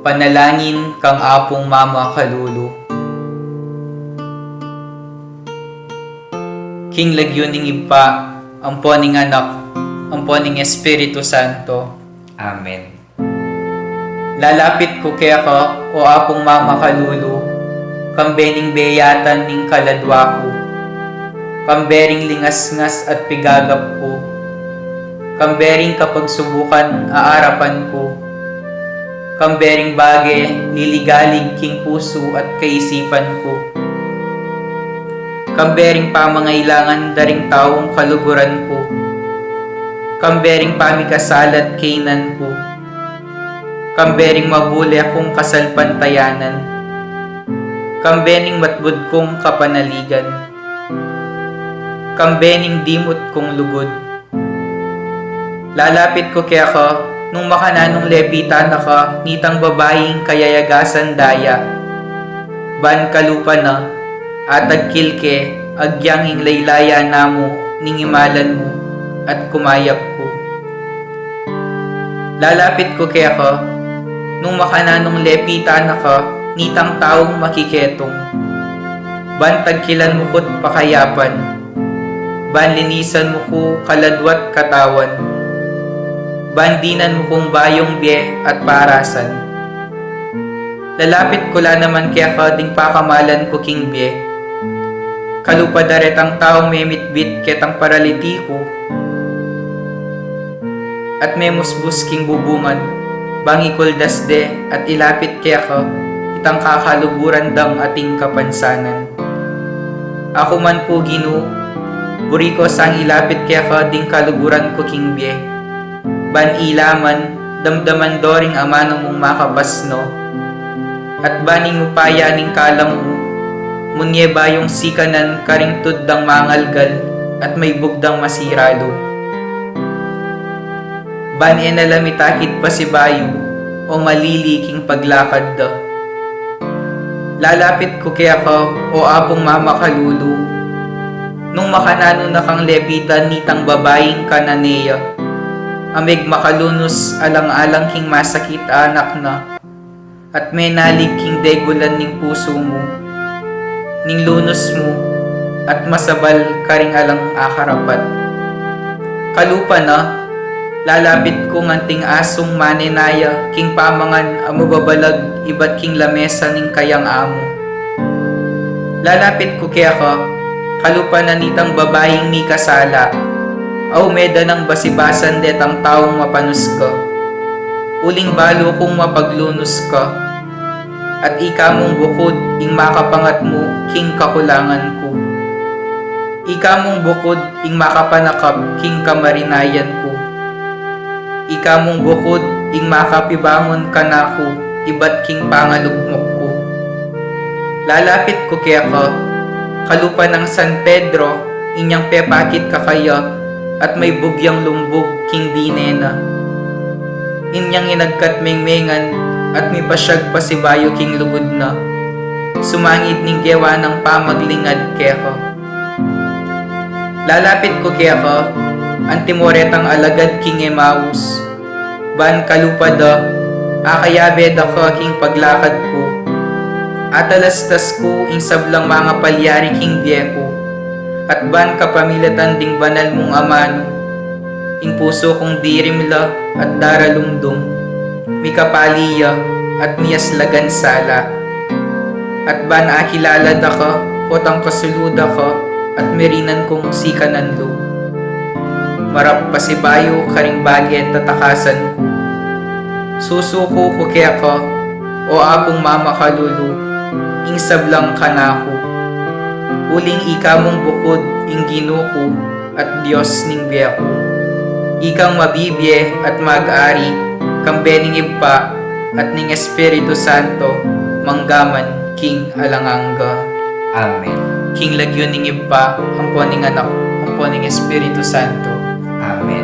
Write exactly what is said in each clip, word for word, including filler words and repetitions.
Panalangin kang Apung Mama Kalulu. King lagyu ning Ibpa, ampo ning Anak, ampo ning Espiritu Santo. Amen. Lalapit ku keka, o Apung Mama Kalulu, kambe ning beyatan ning kaladwa ku, kambe ring lingasngas at pigagap ku, kambe ring kapagsubukan a arapan ku, kambe ring bage liligalig king pusu at kaisipan ku, kambe ring pamangailangan da ring taung kaluguran ku, kambe ring pamikasala't kaynan ku, kambe ring mabule kung kasalpantayanan, kambe ning matbud kung kapanaligan, kambe ning dimut kung lugud. Lalapit ku keka, nung makananung lepitan na ka nitang babaing kayayagasan daya. Ban kalupa na, atagkil ke, agyang ing laylaya na mu, ning imalan mu, at kumayap ku. Lalapit ku keka, nung makananung lepitan na ka nitang taung makiketung. Ban tagkilan mu ku't pakayapan, ban linisan mu ku kaladwa't katawan, ban dinan mu kung bayung bie at parasan. Lalapit ku la naman keka ding pakamalan ku king bie. Kalupa da retang taung memitbit ketang paralitiku at memusbus king bubungan, bang ikuldas de at ilapit keka itang kakaluguran dang ating kapansanan. Aku man pu, Ginu, buri ku sang ilapit keka ding kaluguran ku king bie, ban ila man damdaman do ring amanu mung makapasno, at ban ing upaya ning kalam mu, munye bayung sikanan karing tud dang mangalgal at maibug dang masira lub. Ban e na la mitakit pasibayu o malili king paglakad da. Lalapit ku keka, o Apung Mama Kalulu, nung makananu na kang lepitan nitang babaing Cananea, a megmakalunus alang-alang king masakit a anak na, at menalig king degulan ning pusu mu, ning lunus mu, at masabal karing alang akarapat. Kalupa na, lalapit ku nganting asung manenaya king pamangan a mababalag ibat king lamesa ning kayang amu. Lalapit ku keka, kalupa na nitang babaing mikasala, a ume da nang basibasan detang taung mapanusga. Uling balu kung mapaglunus ka, at ika mung bukud ing makapangatmu king kakulangan ku. Ika mung bukud ing makapanakap king kamarinayan ku. Ika mung bukud ing makapibangun kanaku ibat king pangalugmok ku. Lalapit ku keka, kalupa nang San Pedro, inyang pepakit kakaya at maibug yang lumbug king dine na. Inyang inagkat mengmengan at mipasyag pasibayu king lugud na, sumangid ning gewa nang pamaglingad keka. Lalapit ku keka, antimo retang alagad king Emaus, ban kalupa da, akayabe da ka king paglakad ku. Atalastas ku ing sablang mangapalyari king bie ku, at ban kapamilatan ding banal mung amanu, ing pusu kung dirim la at daralumdum, mikapali ya at miyaslagan sala. At ban akilala da ka, potang kasulu da ka, at mirinan kung sikanan lub. Marap pasibayu karing bage tatakasan ku. Susuku ku keka, o Apung Mama Kalulu, ing sablang kanaku. Uling ika mung bukud ing Ginu ku at Dios ning bie ku. Ikang mabibie at mag-ari, kambe ning Ibpa, at ning Espiritu Santo, manggaman king alang angga. Amen. King lagyu ning Ibpa, ampo ning Anak, ampo ning Espiritu Santo. Amen.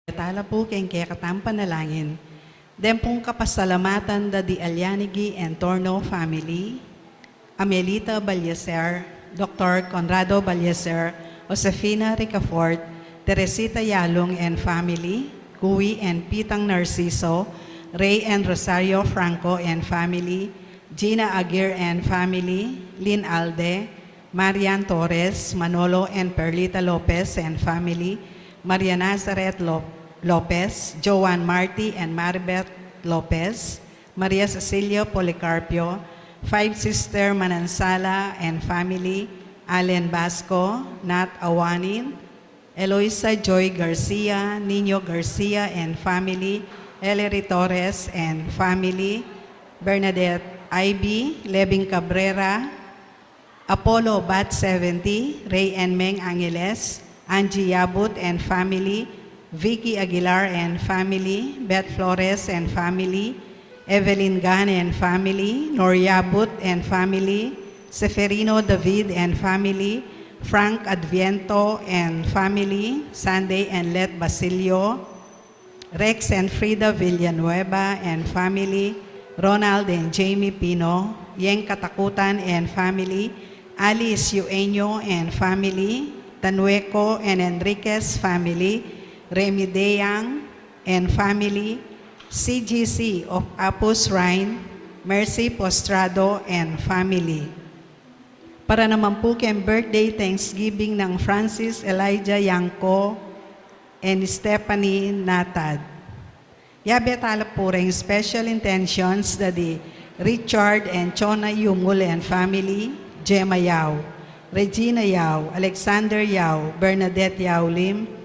Tala pu keng kekatang panalangin. Deng pung kapasalamatan da di Alianigi and Torno family, Amelita Balyeser, Doktor Conrado Balyeser, Josefina Ricafort, Teresita Yalung and family, Gui and Pitang Narciso, Ray and Rosario Franco and family, Gina Aguirre and family, Lynn Alde, Marian Torres, Manolo and Perlita Lopez and family, Maria Nazareth Lo-, Lopez, Joan Marty and Maribeth Lopez, Maria Cecilia Policarpio, Five Sister Manansala and family, Allen Basco, Nat Awanin, Eloisa Joy Garcia, Nino Garcia and family, Ellery Torres and family, Bernadette Ivy, Levin Cabrera, Apollo Bat seventy, Ray and Meng Angeles, Angie Yabut and family, Vicky Aguilar and family, Beth Flores and family, Evelyn Gan and family, Nor Yabut and family, Seferino David and family, Frank Adviento and family, Sunday and Let Basilio, Rex and Frida Villanueva and family, Ronald and Jamie Pino, Yeng Katakutan and family, Alice Eugenio and family, Tanueco and Enriquez family, Remy Deyang and family, C G C of Apus Rhine, Mercy Postrado and family. Para naman pu keng birthday Thanksgiving nang Francis Elijah Yangco and Stephanie Natad. Yabe tala pu reng special intentions da di Richard and Chona Yumul and family, Gemma Yao, Regina Yao, Alexander Yao, Bernadette Yao Lim,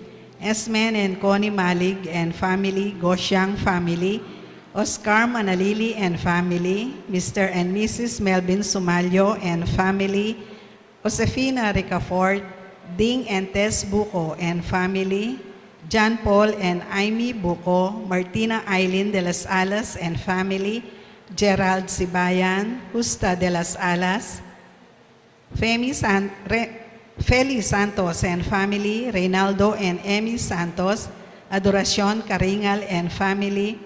Esmen and Connie Malig and family, Gosyang family, Oscar Manalili and family, Mister and Missus Melvin Sumalyo and family, Josefina Ricafort, Ding and Tess Buco and family, John Paul and Amy Buco, Martina Eileen de las Alas and family, Gerald Sibayan, Justa de las Alas, Femi San-, Re-, Feli Santos and family, Reynaldo and Emmy Santos, Adoracion Caringal and family,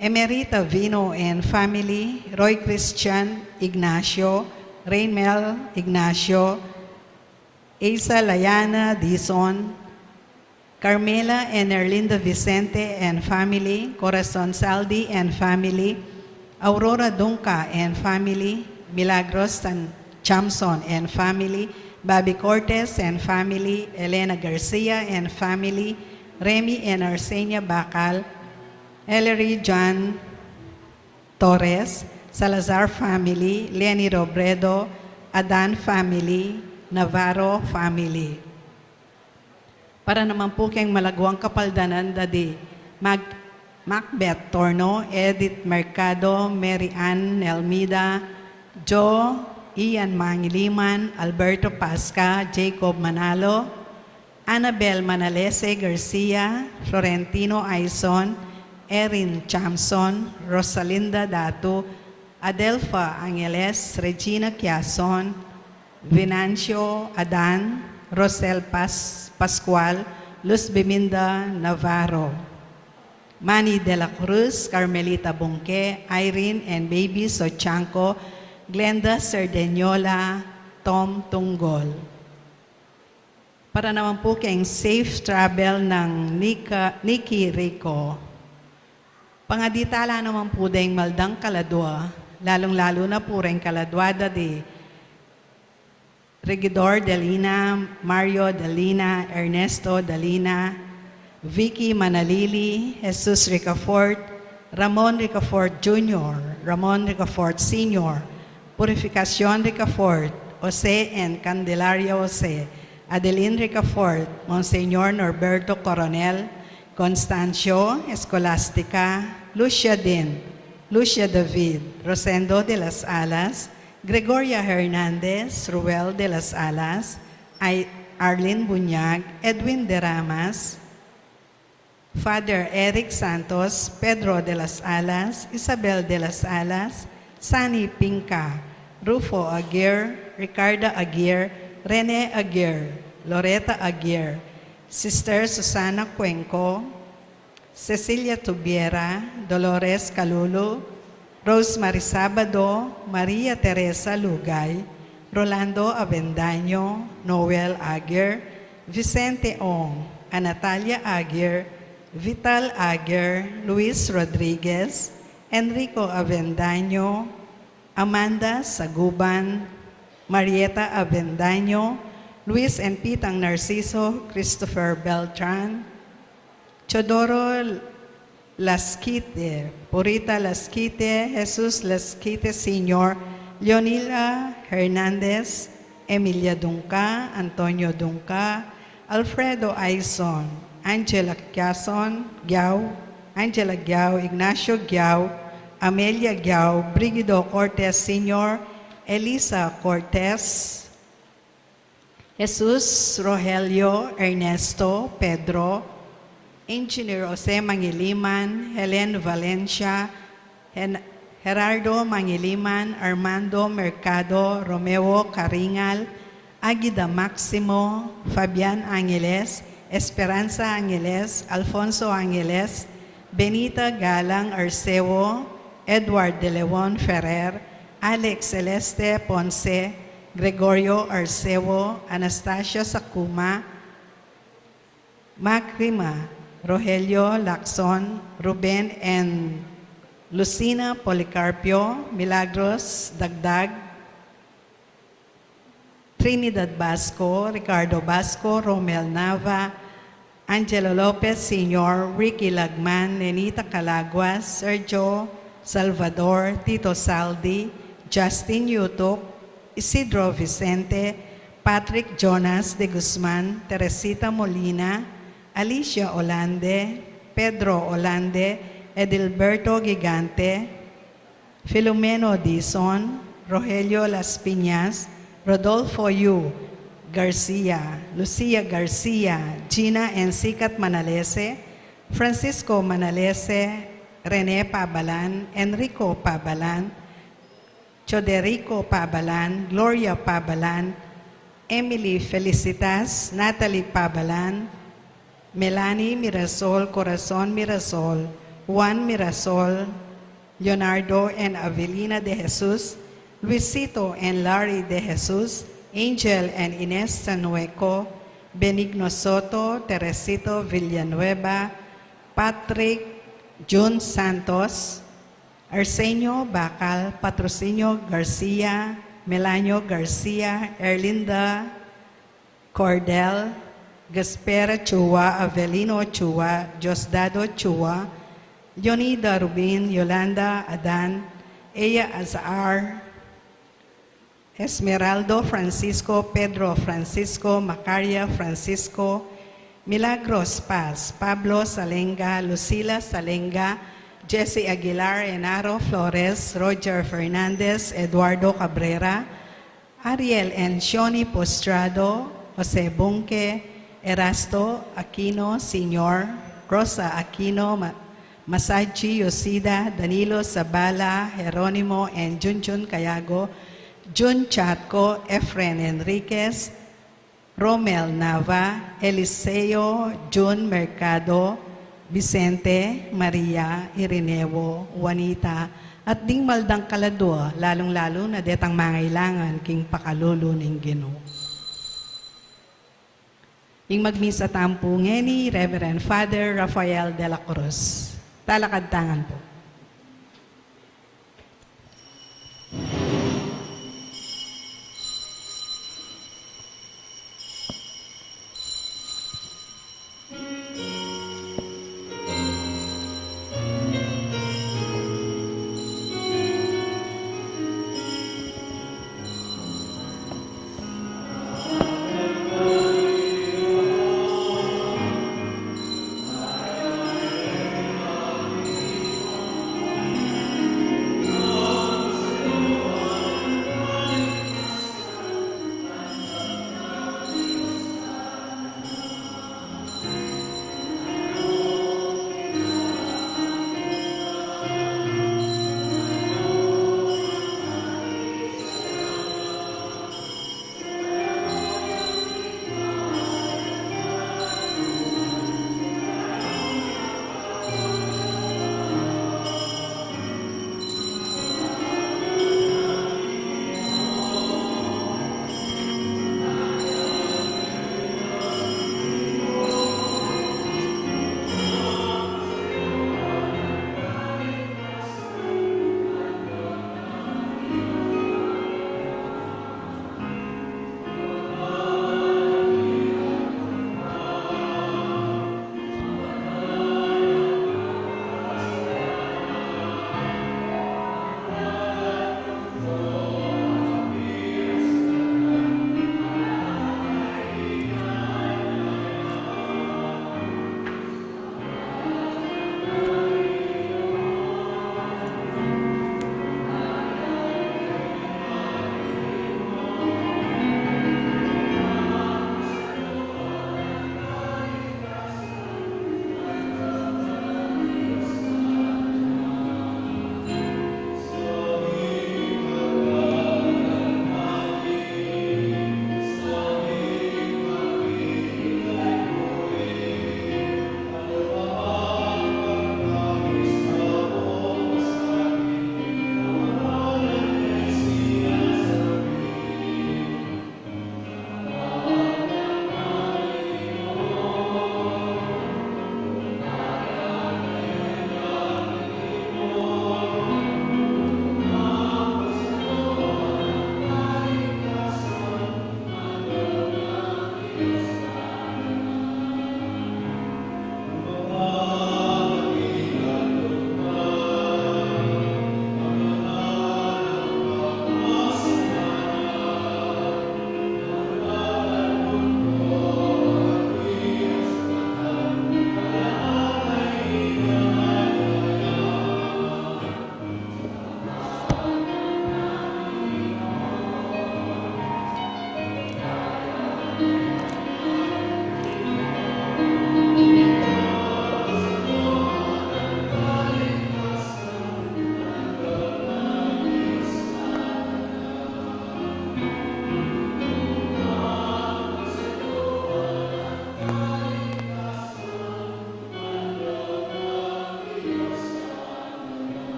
Emerita Vino and family, Roy Christian Ignacio, Raymel Ignacio, Asa Layana Dizon, Carmela and Erlinda Vicente and family, Corazon Saldi and family, Aurora Dunca and family, Milagros San Chamson and family, Bobby Cortez and family, Elena Garcia and family, Remy and Arsenia Bacal, Ellery John Torres, Salazar family, Lenny Robredo, Adan family, Navarro family. Para naman pu keng malaguang kapaldanan da di Mag-, Macbeth Torno, Edith Mercado, Mary Ann Nelmida, Joe, Ian Mangiliman, Alberto Pasca, Jacob Manalo, Annabel Manalese Garcia, Florentino Aison, Erin Chamson, Rosalinda Datu, Adelfa Angeles, Regina Quiason, Venancio Adan, Rosel Pas-, Pascual, Luz Biminda Navarro, Manny de la Cruz, Carmelita Bunque, Irene and Baby Sochanco, Glenda Cerdeñola, Tom Tunggol. Para naman pu keng safe travel nang Nika-, Nikki Rico. Pangadi tala naman pu deng maldang kaladua, lalung-lalu na pu reng kaladua da di Regidor Delina, Mario Delina, Ernesto Delina, Vicky Manalili, Jesus Ricafort, Ramon Ricafort Junior, Ramon Ricafort Senior, Purificacion Ricafort, Jose and Candelaria Jose, Adeline Ricafort, Monsignor Norberto Coronel, Constancio, Escolastica, Lucia Din, Lucia David, Rosendo de las Alas, Gregoria Hernandez, Ruel de las Alas, Ai-, Arlene Buñag, Edwin de Ramas, Father Eric Santos, Pedro de las Alas, Isabel de las Alas, Sunny Pinca, Rufo Aguirre, Ricarda Aguirre, Rene Aguirre, Loretta Aguirre, Sister Susana Cuenco, Cecilia Tubiera, Dolores Calulu, Rosemary Sabado, Maria Teresa Lugay, Rolando Avendaño, Noel Aguirre, Vicente Ong, Anatalia Aguirre, Vital Aguirre, Luis Rodriguez, Enrico Avendaño, Amanda Saguban, Marieta Avendaño, Luis and Pitang Narciso, Christopher Beltran, Teodoro Lasquite, Purita Lasquite, Jesus Lasquite Senior, Leonila Hernandez, Emilia Dunca, Antonio Dunca, Alfredo Aison, Angela Quezon, Giao, Angela Giao, Ignacio Giao, Amelia Giao, Brigido Cortez Senior, Elisa Cortez, Jesus, Rogelio, Ernesto, Pedro, Engineer Jose Mangiliman, Helen Valencia, Hen-, Gerardo Mangiliman, Armando Mercado, Romeo Caringal, Agida Maximo, Fabian Angeles, Esperanza Angeles, Alfonso Angeles, Benita Galang Arceo, Edward De Leon Ferrer, Alex Celeste Ponce, Gregorio Arceo, Anastasia Sakuma, Mac Rima, Rogelio Lacson, Ruben and Lucina Policarpio, Milagros Dagdag, Trinidad Basco, Ricardo Basco, Romel Nava, Angelo Lopez Senior, Ricky Lagman, Nenita Calaguas, Sergio Salvador, Tito Saldi, Justin Yutuk, Isidro Vicente, Patrick Jonas de Guzman, Teresita Molina, Alicia Olande, Pedro Olande, Edilberto Gigante, Filomeno Dizon, Rogelio Las Piñas, Rodolfo Yu Garcia, Lucia Garcia, Gina and Sikat Manalese, Francisco Manalese, Rene Pabalan, Enrico Pabalan, Choderico Pabalan, Gloria Pabalan, Emily Felicitas, Natalie Pabalan, Melanie Mirasol, Corazon Mirasol, Juan Mirasol, Leonardo and Avelina de Jesus, Luisito and Larry de Jesus, Angel and Ines Sanueco, Benigno Soto, Teresito Villanueva, Patrick Jun Santos, Arsenio Bacal, Patrocinio Garcia, Melanio Garcia, Erlinda Cordel, Gaspera Chua, Avelino Chua, Diosdado Chua, Leonida Rubin, Yolanda Adan, Ea Azar, Esmeraldo Francisco, Pedro Francisco, Macaria Francisco, Milagros Paz, Pablo Salenga, Lucila Salenga, Jesse Aguilar, Enaro Flores, Roger Fernandez, Eduardo Cabrera, Ariel and Shoni Postrado, Jose Bunque, Erasto Aquino Senior, Rosa Aquino, Ma-, Masachi Yoshida, Danilo Zabala, Jeronimo and Junjun Cayago, Jun Chatco, Efren Enriquez, Romel Nava, Eliseo Jun Mercado, Vicente, Maria, Irineo, Juanita, at ding maldang kaladua, lalung-lalu na detang mangailangan king pakalulu ning Ginu. Ing magmisa tampu ngeni, Reverend Father Rafael de la Cruz. Talakad ta ngan pu.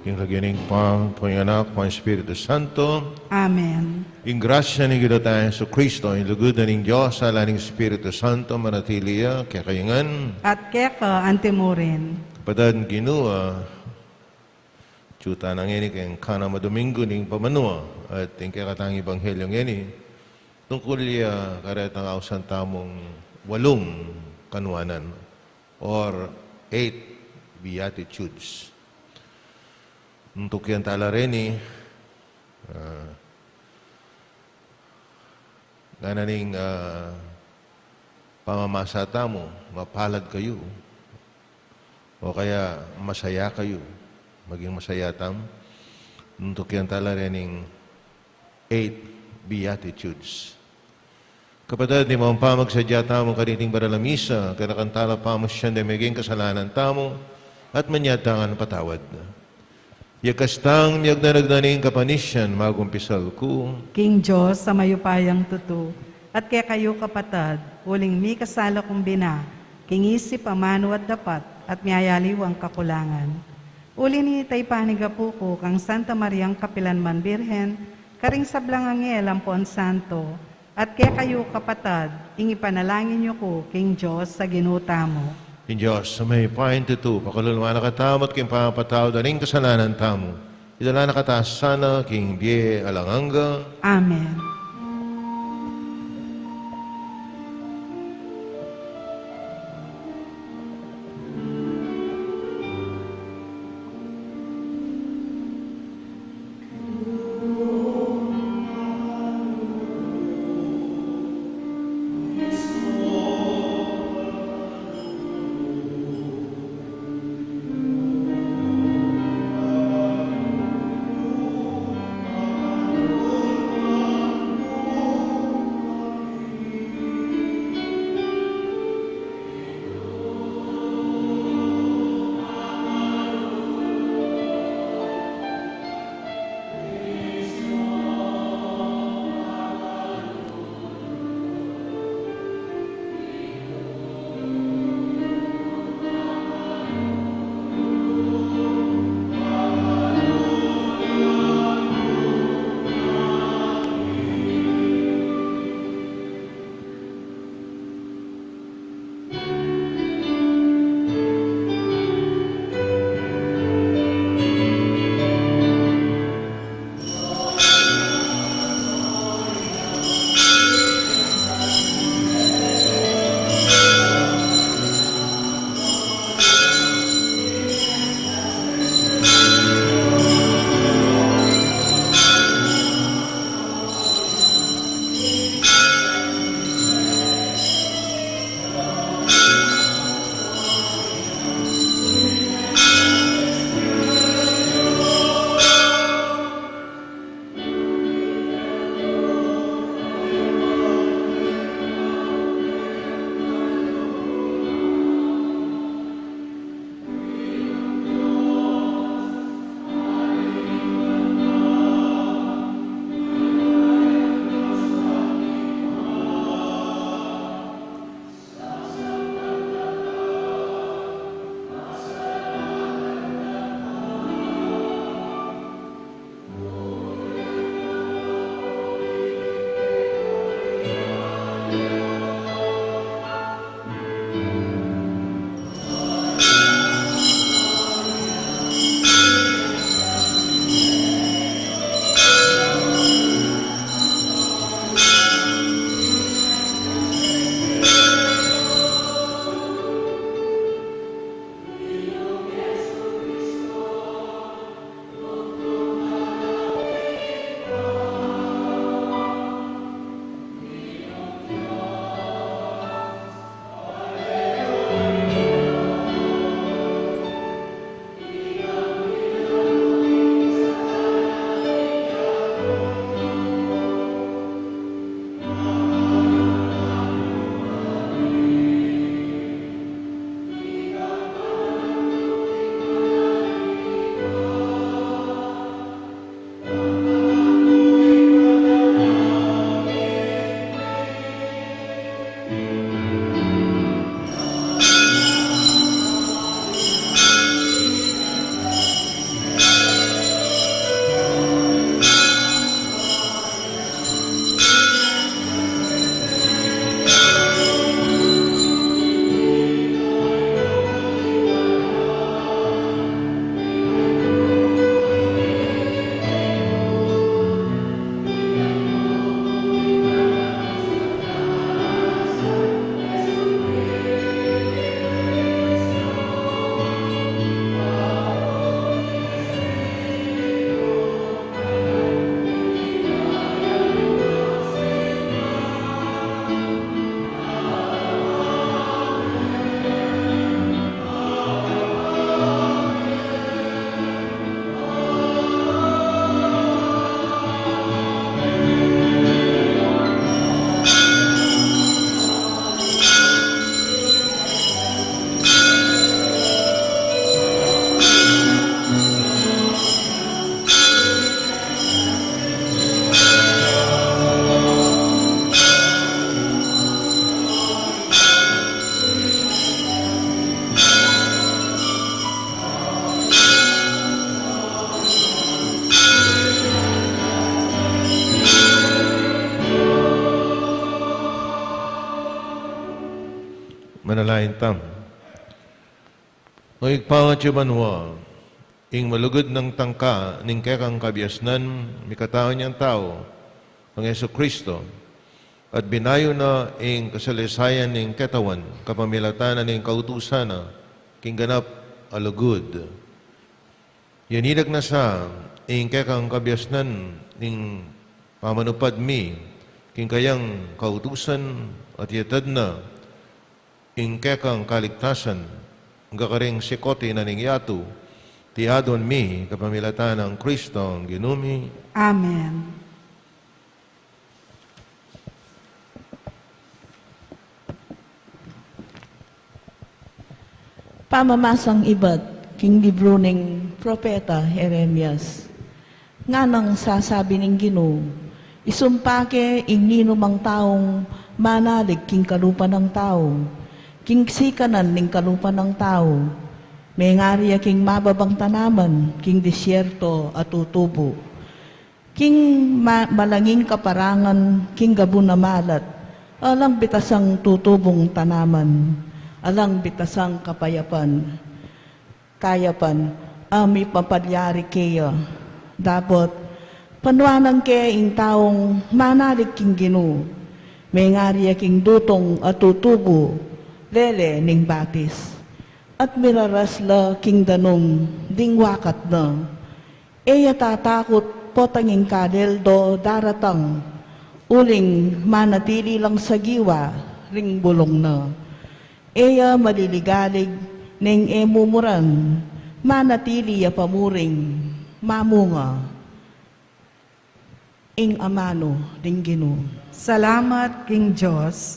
King lagyu ning Ibpa, ning Anak, ning Espiritu Santo. Amen. Ing grasya ning Ginu tang Jesucristo, ing lugud na ning Dios, ing sala ning Espiritu Santo, manatili ya kekayu ngan. At keka antimurin. Kapatad king Ginu, ah, atyu tana ngeni keng kanam a Domingo ning pamanyubling, at ing kekatang ebanghelyo ngeni, tungkul ya karetang ausan tamung walung kanuanan, or eight Beatitudes. Nung tukyan tala reni, ah, ngana ning, ah, pamamasa tamu, mapalad kayu, o kaya masaya kayu, maging masaya tamu. Nung tukyan tala rening eight Beatitudes. Kapatad, ing pamagsadya tamu kaniting banal a misa, kanakan tala pamasyan deng meging kasalanan tamu, at manyad tang patawad. Ya kastang miyagdanag na ning kapanisian, magumpisal ku king Dios a mayupayang tutu, at kekayu kapatad, uling mikasala kung bina, king isip, amanu at dapat, at miyayaliwang kakulangan. Uli na nita, ipanigapu ku kang Santa Mariang kapilanman Birhen, karing sablang anghel ampon santo, at kekayu kapatad, ing ipanalangin yu ku king Dios a Ginu tamu. Ing Dios a mayupayang tutu, pakalulu na katamu at king pamapatawad da ring kasalanan tamu, idala na kata sana king bie alang angga. Amen. Tam. O Ibpa, atsu ka banua, ing malugud nang tangka ning kekang kabiasnan, mikatau nang tau, kang Jesucristo, at binayu na ing kasalasayan ning ketawan, kapamilatan na ning kautusan na, king ganap a lugud. Yanidag na sa, ing kekang kabiasnan, ning pamanupad mi, king kayang kautusan, at yatad na, ing kekang kaligtasan, angga karing sikut na ning yatu, iti adwan mi, kapamilatan nang Kristong Ginu mi. Amen. Pamamasang ibat king libru ning propeta Jeremias. Nganang sasabi ning Ginu, isumpa ke ing ninumang taung manalig king kalupa nang tau, king sikanan ning kalupa nang tau, mengari ya king mababang tanaman, king disyerto a tutubu. King ma-, malanging kaparangan, king gabun a malat, alang bitasang tutubung tanaman, alang bitasang kapayapan, kayapan, a mipapalyari keya. Dapot, panuanan ke ing taung manalig king Ginu, mengari ya king dutung a tutubu, lele ning batis. At miraras la king danum ding wakat na. E ya tatakut potang ing kalel do daratang, uling manatili lang sagiwa ring bulung na. E ya maliligalig neng e mumuran, manatili ya pamuring mamunga. Ing amanu ning Ginu. Salamat king Dios.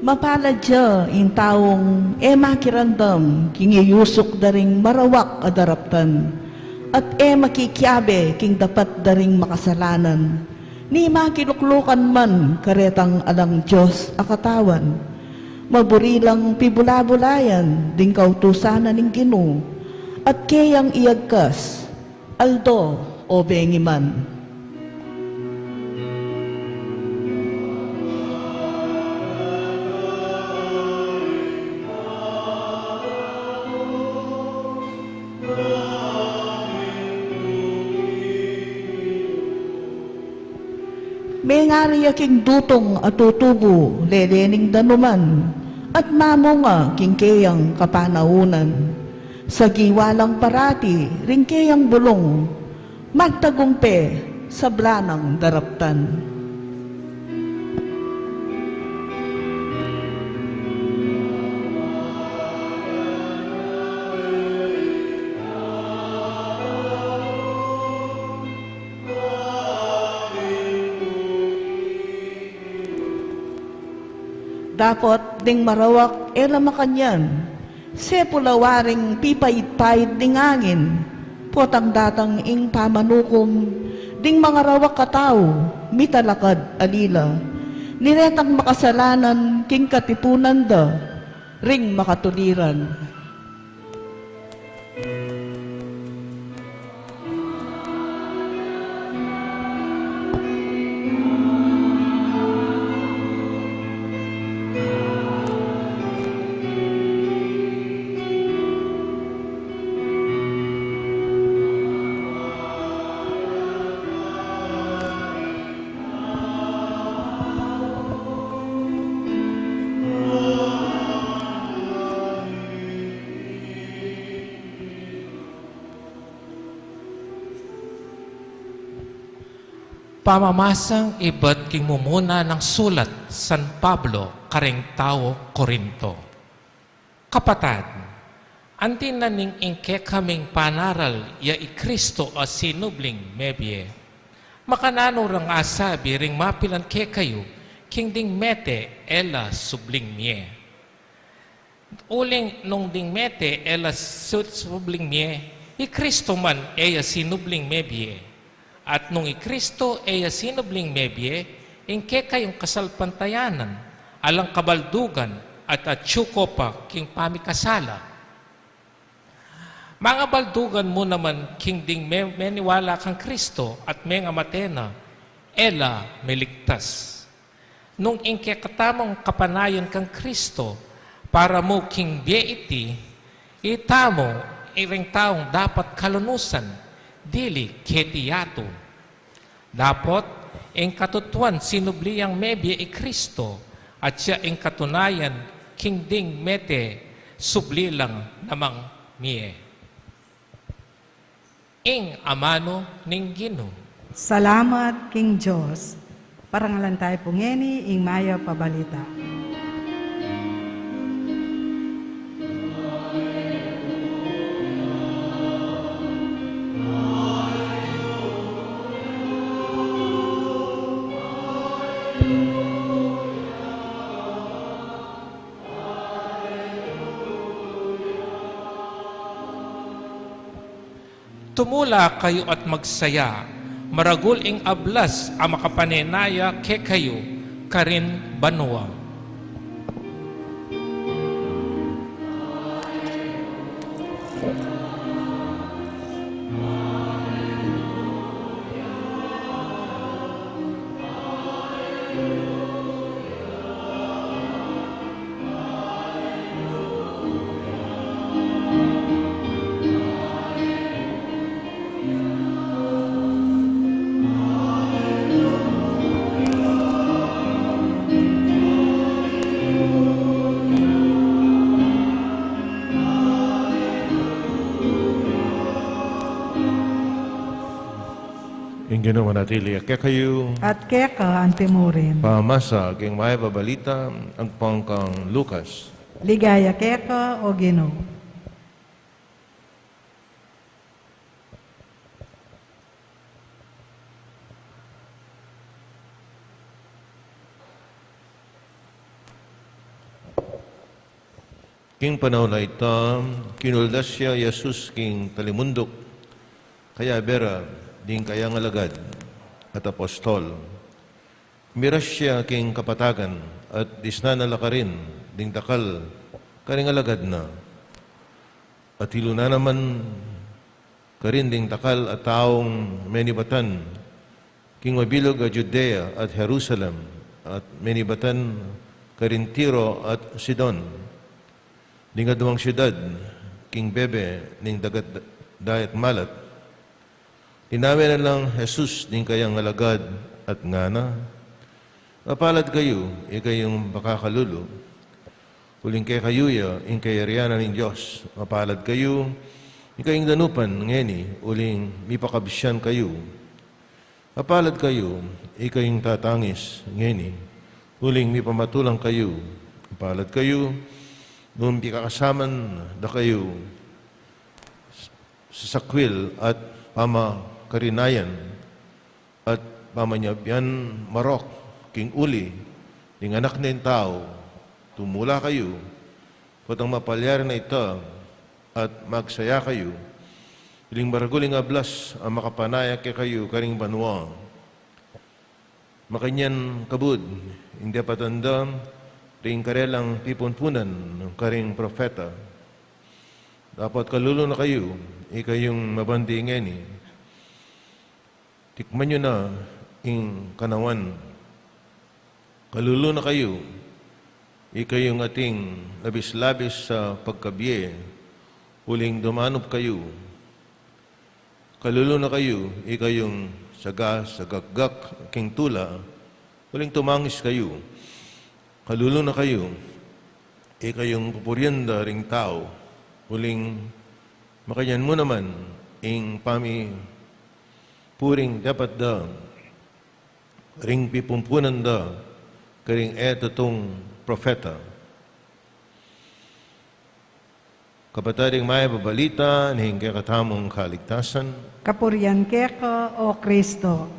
Mapalad ya ing taung e makiramdam king iyusuk da ring marawak a daraptan, at e makikiabe king dapat da ring makasalanan, ni makiluklukan man karetang alang Dios a katawan. Maburi lang pibula-bulayan ding kautusan na ning Ginu, at keyang iyagkas, aldo o bengi man. Mengari ya king dutung a tutubu, lele ning danuman, at mamunga king keyang kapanaunan. Sagiwa lang parati ring keyang bulung, magtagumpe sabla nang daraptan. Dapot ding marawak e la makanyan, sepul a waring pipait-pait ding angin, potang datang ing pamanukum ding mangarawak a tau, mitalakad a lila, ni retang makasalanan king katipunan da ring makatuliran. Pamamasang ibat king mumuna nang sulat San Pablo karing tau Corinto. Kapatad, anti na ning ing kekaming panaral ya i Kristo a sinubling mebie, makananu rang asabi ring mapilan kekayu king ding mete e la subling mie? Uling nung ding mete e la su-, subling mie, i Kristo man e ya sinubling mebie. At nung i Kristo e ya sinubling mebie, ing kekayung kasalpantayanan, alang kabaldugan at atyu ko pa king pamikasala. Mangabaldugan mu naman king ding me-, meniwala kang Kristo at mengamate na, e la meligtas. Nung ing kekatamung kapanayan kang Kristo para mu king bie iti, itamu iring taung dapat kalunusan, dili keti yatu. Dapot ing katutuan sinubli yang mebie i Kristo, at ya ing katunayan king ding mete subli lang namang mie. Ing amanu ning Ginu. Salamat king Dios. Parangalan tayu pu ngeni ing mayap a balita. Tumula kayu at magsaya, maragul ing ablas a makapanenaya kekayu karin banua. Ing Ginu manatili ya kekayu. At keka antimurin. Pamasa king mayap a balita agpang kang Lucas. Ligaya keka, o Ginu. King panaun a ita, kinuldas ya i Jesus king talimunduk, kayabe ra ding kayang alagad at apostol. Miras ya king kapatagan at disnan na la karin ding dakal karing alagad na. At ilu na naman karin ding dakal a taung menibatan king mabilug a Judea at Jerusalem, at menibatan karin Tiro at Sidon, ding aduang siudad king bebe ning dagat dayat malat. Tinawe na lang Jesus ding kayang alagad at ngana, "Mapalad kayu, ikayung makakalulu, uling kekayu ya ing kayarian ning Dios. Mapalad kayu, ikayung danupan ngeni, uling mipakabsian kayu. Mapalad kayu, ikayung tatangis ngeni, uling mipamatulang kayu. Mapalad kayu, nung pikakasaman da kayu sasakwil at pamakarinayan at pamanyabian marok king uli ning Anak ning Tau. Tumula kayu, potang mapalyari na ita, at magsaya kayu, uling maragul ing ablas a makapanaya kekayu karing banua." Makanyan kabud ing depatan da ring karelang pipunpunan karing propeta. Dapot kalulu na kayu, ikayung mabandi ngeni, tikman yu na ing kanawan. Kalulu na kayu, ikayung ating labis-labis a pagkabie, uling dumanup kayu. Kalulu na kayu, ikayung sagasagakgak king tula, uling tumangis kayu. Kalulu na kayu, ikayung pupurian da ring tau, uling makanyan mu naman ing pamipuring dapat da. ring pipumpunan da karing e tutung propeta. Kapatad, ing mayap a balita ning kekatamung kaligtasan. Kapurian keka, O Kristo.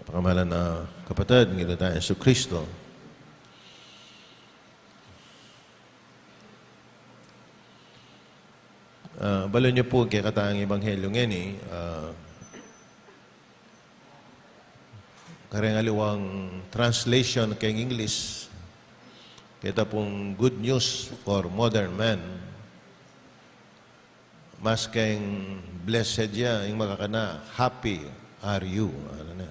Pakamalan a kapatad ning Ginu tang Jesucristo. Ah, balu yu pu kekatang ebanghelyo ngeni, ah, kareng aliwang translation keng English, keta pung Good News for Modern Man, mas keng blessed ya, ing makakana, "Happy are you," ana na.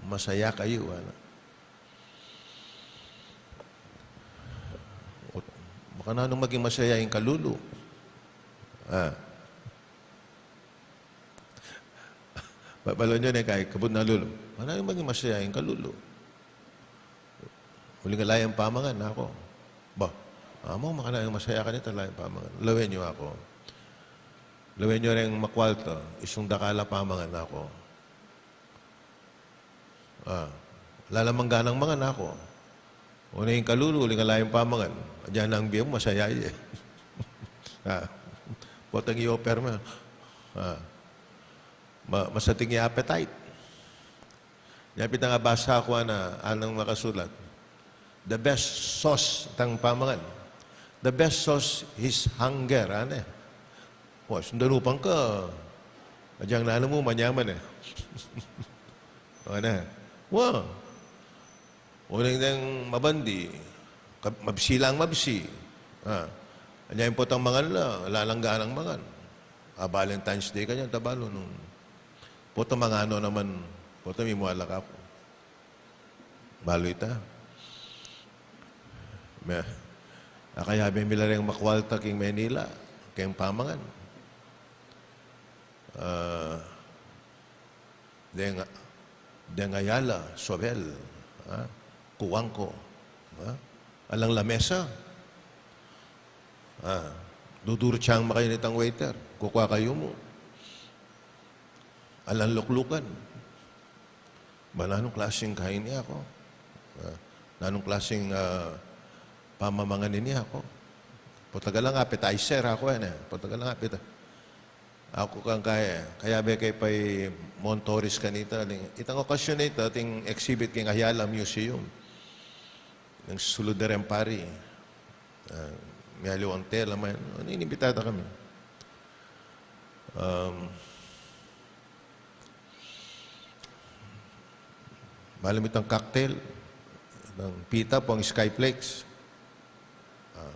Masaya kayu, ana. Makananu maging masaya ing kalulu? Ah. Ba-, balu yu ne kay kabud na lulu. Makananu maging masaya ing kalulu? Uling ala yang pamangan, aku. Ba, amu, makananu masaya kanita ala yang pamangan? Lawen yu, aku. Lawen yu reng makwalta, isung dakal a pamangan, aku. Ah, ala la mang ganang mangan, aku. Oneng kalulu, uling ala yang pamangan. Adyan nang bie mu, masaya ye. Ah, potang i-offer mu. Ah, ma-, masating i-appetite. Nya pin itang abasa ku, ana, anang makasulat, "The best sauce itang pamangan. The best sauce is hunger," ana. Wa, sundalupang ka, agyang nanu mu, manyaman e. Ana. Wa. Uling deng mabandi, ka-, mabsi lang mabsi. Ah. Anya ing potang mangan la, ala lang ganang mangan. Ah, Valentine's Day kanyan, tabalu nung potang mangan no naman, potang mimua la kaku. Balu ita. Me, akayabe mi la reng makwalta king Manila, keng pamangan. Ah, deng, deng Ayala, Sobel, ah, kuwang ku, ah, alang lamesa. Ah, dudurutsang makayu nitang waiter, kukua kayu mu. Alang luklukan. Ba, nanung klasing kain ini, aku? Ah, nanung klasing, ah, pamamangan ini, aku? Potang alang appetizer, aku, e ne. Potang alang appetizer. Aku kang kaya, kayabe ke pa i Montoris kanita, ding, itang okasyon a ita, ating exhibit king Ayala Museum. Nang sulud da reng pari. Ah, mialiwang tela man. Inimbita da kami. Um, Balu mi itang cocktail, itang pita, pung skyflakes. Ah,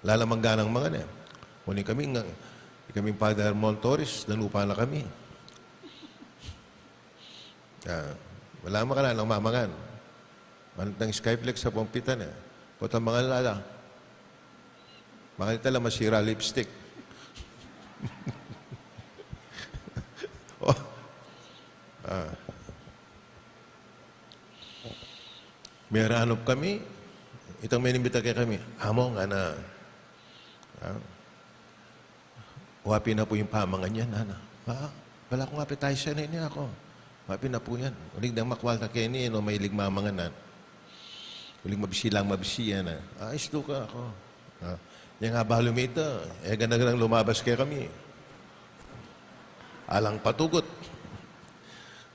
ala la mang ganang mangan e. Kuning kami, nga, kami Father Montoris, danupa na kami. Ah, ala, makananu mamangan. Mangan itang skyflakes a pung pita ne. Potang mangan, ala la. Mangan ita, ala masira lipstick. Oh. Ah. Meranup kami, itang menimbita kekami, "Among," ana. Ah. "Wa pin na pu ing pamangan yan, ana." "Ah, ala kung appetizer na ini, aku. Wa pin na pu yan." Uling deng makwalta keni, e no mailig mamangan, ana. Uling mabsi lang mabsi, ana. "Ah, istu ka," aku. Ah, yang abalu mi ita, e gana-ganang lumabas kekami. Alang patugut.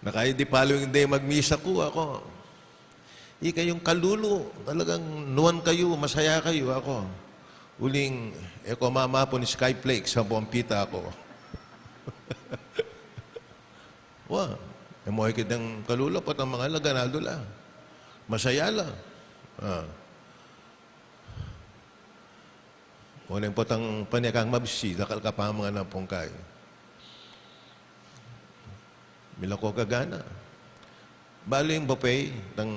Naka, e, the following day magmisa ku, aku. Ikayung kalulu, talagang nuan kayu, masaya kayu, aku. Uling, e ku mamapun skyflakes a pung pita, aku. Wa, e mu ikit deng kalulu, potang mangan la, ganadu la. Masaya la. Ah. Oneng potang pane kang mabsi, dakal ka pamangan a pungkay. Mila ku kagana. Balu ing buffet, itang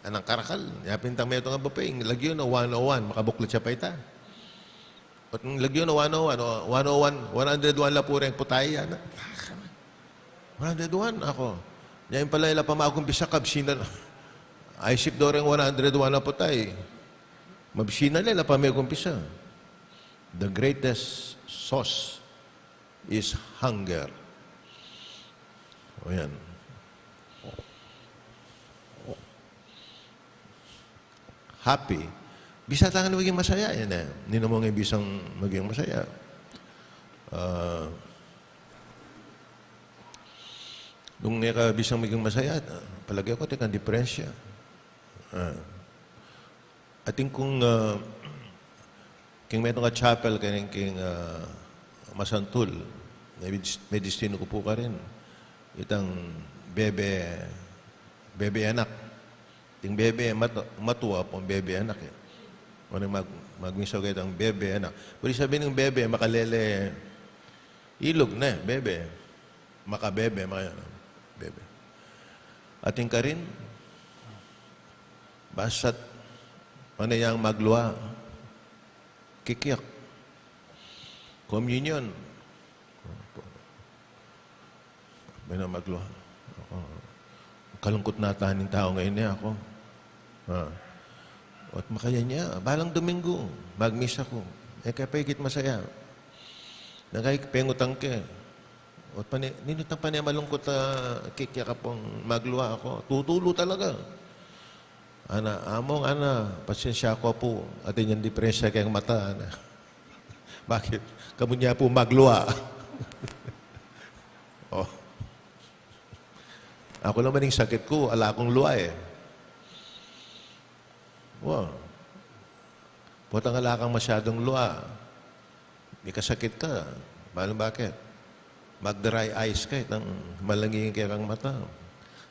anang karakal. Yapin itang metung a buffet, ing lagyu na one oh one, makabuklat ya pa ita. Ot ing lagyu na one oh one, o, one oh one, one hundred one la pu reng putay, ana. One hundred one, aku. Nya ing pala, ala pa makumpisa, kabsi na la. Aisip do reng one hundred one a putay. Mabsi na la, ala pa makumpisa. The greatest sauce is hunger. O yan. Happy. Bisa tang maging masaya, yan e. Ninu mu ngan bisang maging masaya. Ah, nung e ka bisang maging masaya, palage ku atin kang depresya. Ah. Atin kung, ah, king metung a chapel, keng, keng, ah, Masantul, may dis-, may destinu ku pu karin. Itang bebe, bebe anak. Ating bebe mat-, matua, ampong bebe anak e. O nung mag-, magmisa ka, itang bebe anak. Pwede sabihin ning bebe, makalele ilog ne, bebe. Makabebe, maka-, bebe. Atin karin, basta't pane yang maglua, kikyak. Communion. Pane yang maglua. Kalungkut na ata ning tau ngeni, e, aku. Ah. Ot makanyan ya, balang Domingo, magmisa ku. E ke pa ikit masaya. Nung kaya pengutang ke. Ot pane, ninu tang pane malungkut a kikyak ampong maglua aku. Tutulu talaga. Ana, among ana, pasensya ku pu, atin yang depresya keng mata, ana. Bakit? Kamu ne pu maglua. O. Aku naman ing sakit ku, ala kung lua e. Wa. Potang ala kang masyadung lua, mikasakit ka. Balu bakit? Mag-dry eyes ka, itang malangi ing kekang mata.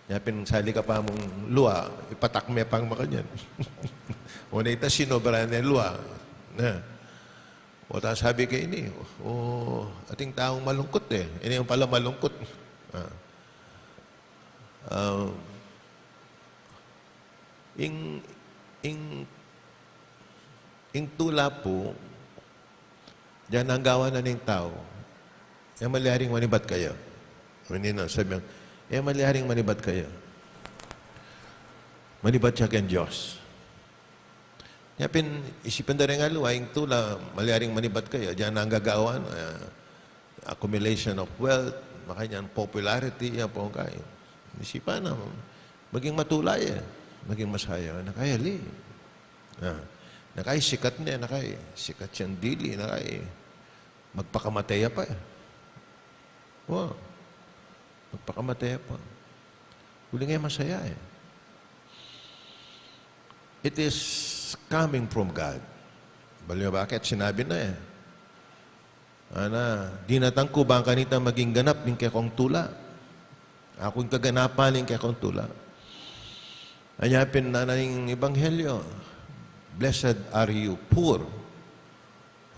Nya pin sali ka pa mung lua, ipatak me pang makanyan. O na ita sinobra ne lua. Na. O ta sabi ke ini, o, ating taung malungkut e. Ini yang pala malungkut. Ah. Ah, ing, ing, ing tula pu, diyan ang gawa na ning tau. E malyaring manibat kaya. Ini na, sabi niya, e malyaring manibat kaya. Manibat ya keng Dios. Nya pin, isipan da ring aliwa, ing tula, malyaring manibat kaya, diyan na ang gagawan, ah, accumulation of wealth, makanyan popularity, yan pu ang kain. Isipan na, maging matula ya, maging masaya, na kaya li. Ah, na kaya sikat ne, na kaya sikat yang dili, na kaya magpakamatey ya pa e. Wa. Magpakamatey ya pa. Uli nga masaya e. It is coming from God. Balu yu bakit? Sinabi na e. Ana, dinatang ku bang kanita maging ganap ning kekong tula. Aku ing kaganapan ning kekong tula. Anya pin nanu ning ebanghelyo, "Blessed are you poor,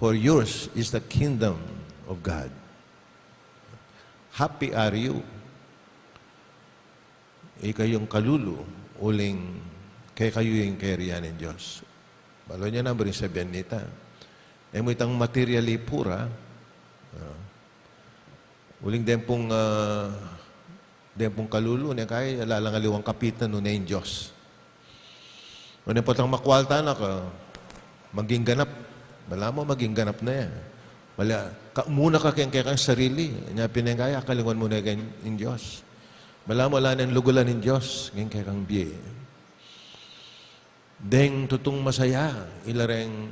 for yours is the kingdom of God." Happy are you. Ikayung kalulu, uling kekayu ing kayarian ning Dios. Balu nya na, buri sabyan nita. E mu itang materially poor, ah. Ah. Uling deng pung, ah, deng pung kalulu, ne kaya, ala lang aliwang kapitan, nune ing Dios. Nune potang makwalta na ka, maging ganap. Balamu maging ganap na ya. Mala, ka, muna ka keng kekang sarili. Nya pin e kaya, akalinguan mu ne keng Dios. Balamu ala neng lugulan ing Dios keng kekang bie. Deng tutung masaya, ila reng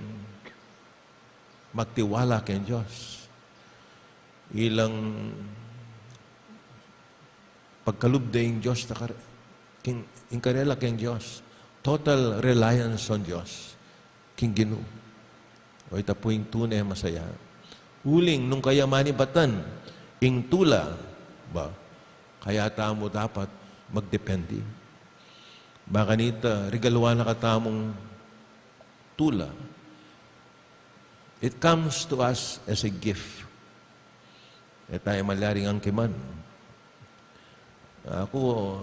magtiwala keng Dios. Ilang pagkalub da ing Dios na kare-, king, ing karela keng Dios. Total reliance on Dios. King Ginu. O, ita pu ing tune masaya. Uling nung kaya manibatan ing tula, ba, kaya tamu dapat magdepende. Ba kanita, regaluan na katamung tula. It comes to us as a gift. E tamu malyaring angkiman. Aku,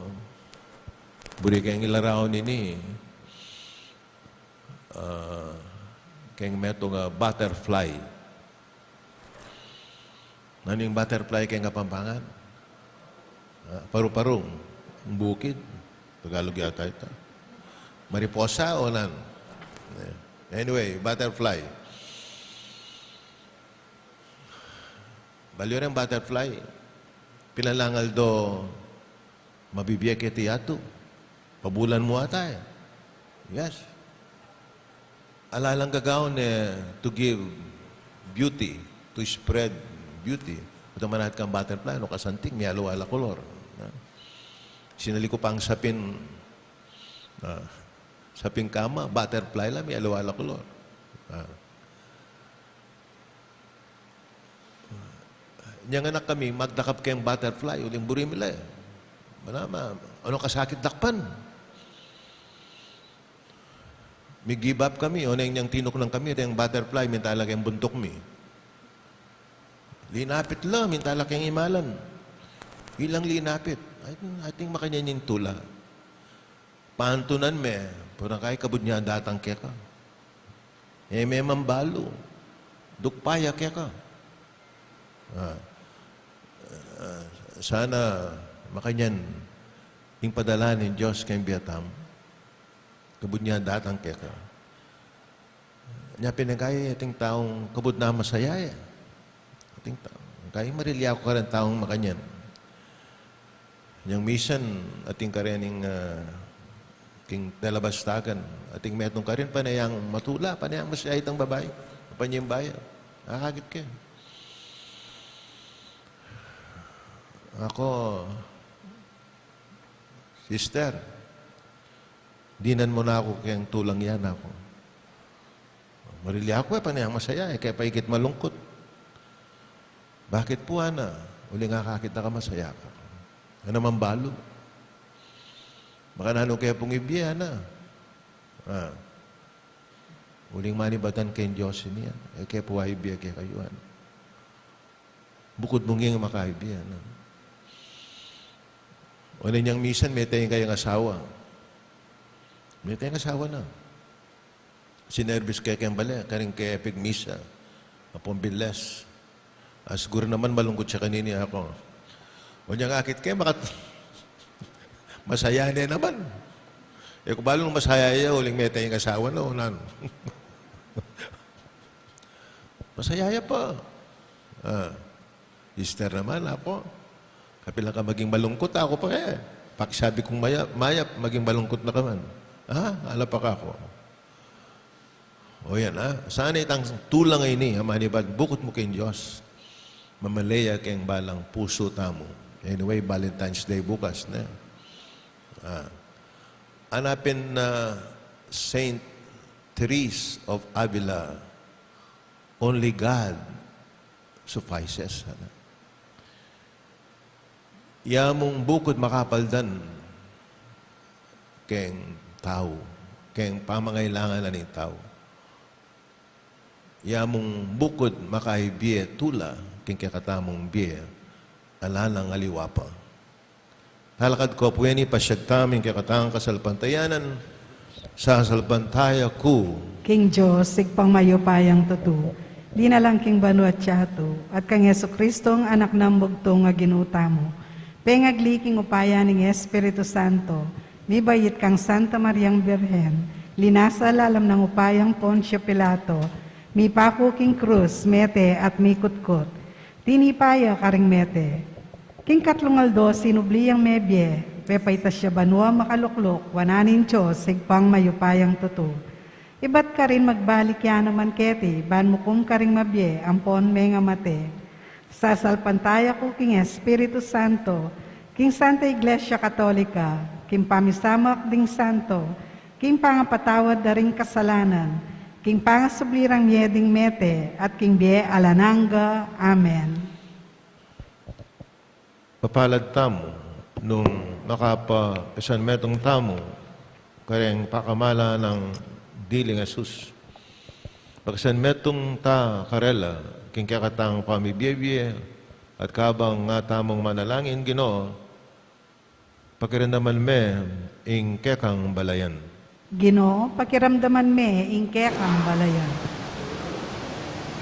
buri keng ilarawan ini, ah, keng metung a butterfly. Nanu ing butterfly keng Kapampangan? Ah, paru-parung, bukid, Tagalog yata ita. Mariposa o nan? Eh, anyway, butterfly. Baliw reng butterfly. Pilan lang aldo mabibie keti yatu? Pabulan mu ata e. Yes. Ala lang gagawan e to give beauty, to spread beauty. Ito manat kang butterfly, no, kasanting, mialiwa la kolor. Ha? Sinali ku pang sapin, ah, sapin kama, butterfly la, mialiwa la kolor. Ah. Nyang anak kami, magdakap keng butterfly, uling buri mi la e. Manama, ano kasakit dakpan? Mi-give up kami, o neng nyang tinuknang kami, deng butterfly, minta la keng buntuk mi. Linapit la, minta la keng imalan. Ilang linapit. I think, I think makanyan ing tula. Pantunan me, pura kay kabud nya datang keka. E me mambalu. Dukpa ya keka. Ah, ah, sana makanyan ing padala ning Dios keng bie tamu. Kabud nya datang keka. Nya pin e kay ating taung kabud na masaya e. Ating taung, kay marilya ku kareng taung makanyan. Nyang misan, ating karening, ah, king talabastagan, ating metung karin pane yang matula, pane yang masaya itang babai, pane yang baya. Akakit ke. Ako, sister, dinan mu na ku keng tulang yan, aku. Marilya ku e, pane yang masaya e, e ke pa ikit malungkut. Bakit pu, ana? Uling akakit na ka masaya ka. Ana mambalu? Makananu ke pung ibie, ana? Ah. Uling manibatan keng Dios ini, ana? E ke pu ibie kekayu, ana? Bukud mu ngeni makaibie, ana? O neng nyang misan, mete ing kayang asawa. Mete ing asawa na. Sinerbis ke keng bale, karing ke pigmisa. Ampong bilas. Ah, siguru naman malungkut ya kanini, aku. O nyang akit ke, makat-, masaya ne naman. E ku balu nung masaya ya, uling mete ing asawa na, o nanu. Masaya ya pa. Ah, sister naman, aku. Kapilan ka maging malungkut, aku pa kaya. Pakisabi kung maya-, mayap, maging malungkut na ka man. Ha? Ala pa ka aku. O yan, ha? Sana itang tulang a ini, ha, manibatan, bukud mu keng Dios. Mamaleya keng balang pusu tamu. Anyway, Valentine's Day bukas na. Ah. Ana pin, ah, Saint Therese of Avila, "Only God suffices." Ana? Ya mung bukud makapaldan keng tau, keng pamangailangan na ning tau. Ya mung bukud makaibie tula keng kekatamung bie, ala nang aliwa pa. Talakad ko pu ini, pasiag tamu ing kekatang kasalpantayanan, sasalpantaya ku king Dios, Ibpang mayupayang tutu, dinalang king banua at yatu, at kang Jesucristo, Anak nang bugtung a Ginu tamu, pengagli king upaya ning Espiritu Santo, mibait kang Santa Mariang Birhen, linasa lalam nang upayang Poncio Pilato, mipaku king krus, mete at mikutkut. Tinipa ya karing mete. King katlung aldo sinubli yang mebie, pepaitas ya banua makalukluk wanan ning Dios, Ibpang mayupayang tutu. Ibat karin magbalik ya naman keti, ban mukum karing mabie ampon mengamate. Sasalpantaya ku king Espiritu Santo, king Santa Iglesia Katolika, king pamisamak ding santo, king pangapatawad da ring kasalanan, king pangasubli rang mie ding mete, at king bie alang angga. Amen. Mapalad tamu nung makapakisanmetung tamu kareng pakamalan nang diling Jesus. Pakisanmetung ta karela king kekatang pamibiebie, at kabang nga tamung manalangin, Ginu, pakiramdaman me ing kekang balayan. Ginu, pakiramdaman me ing kekang balayan.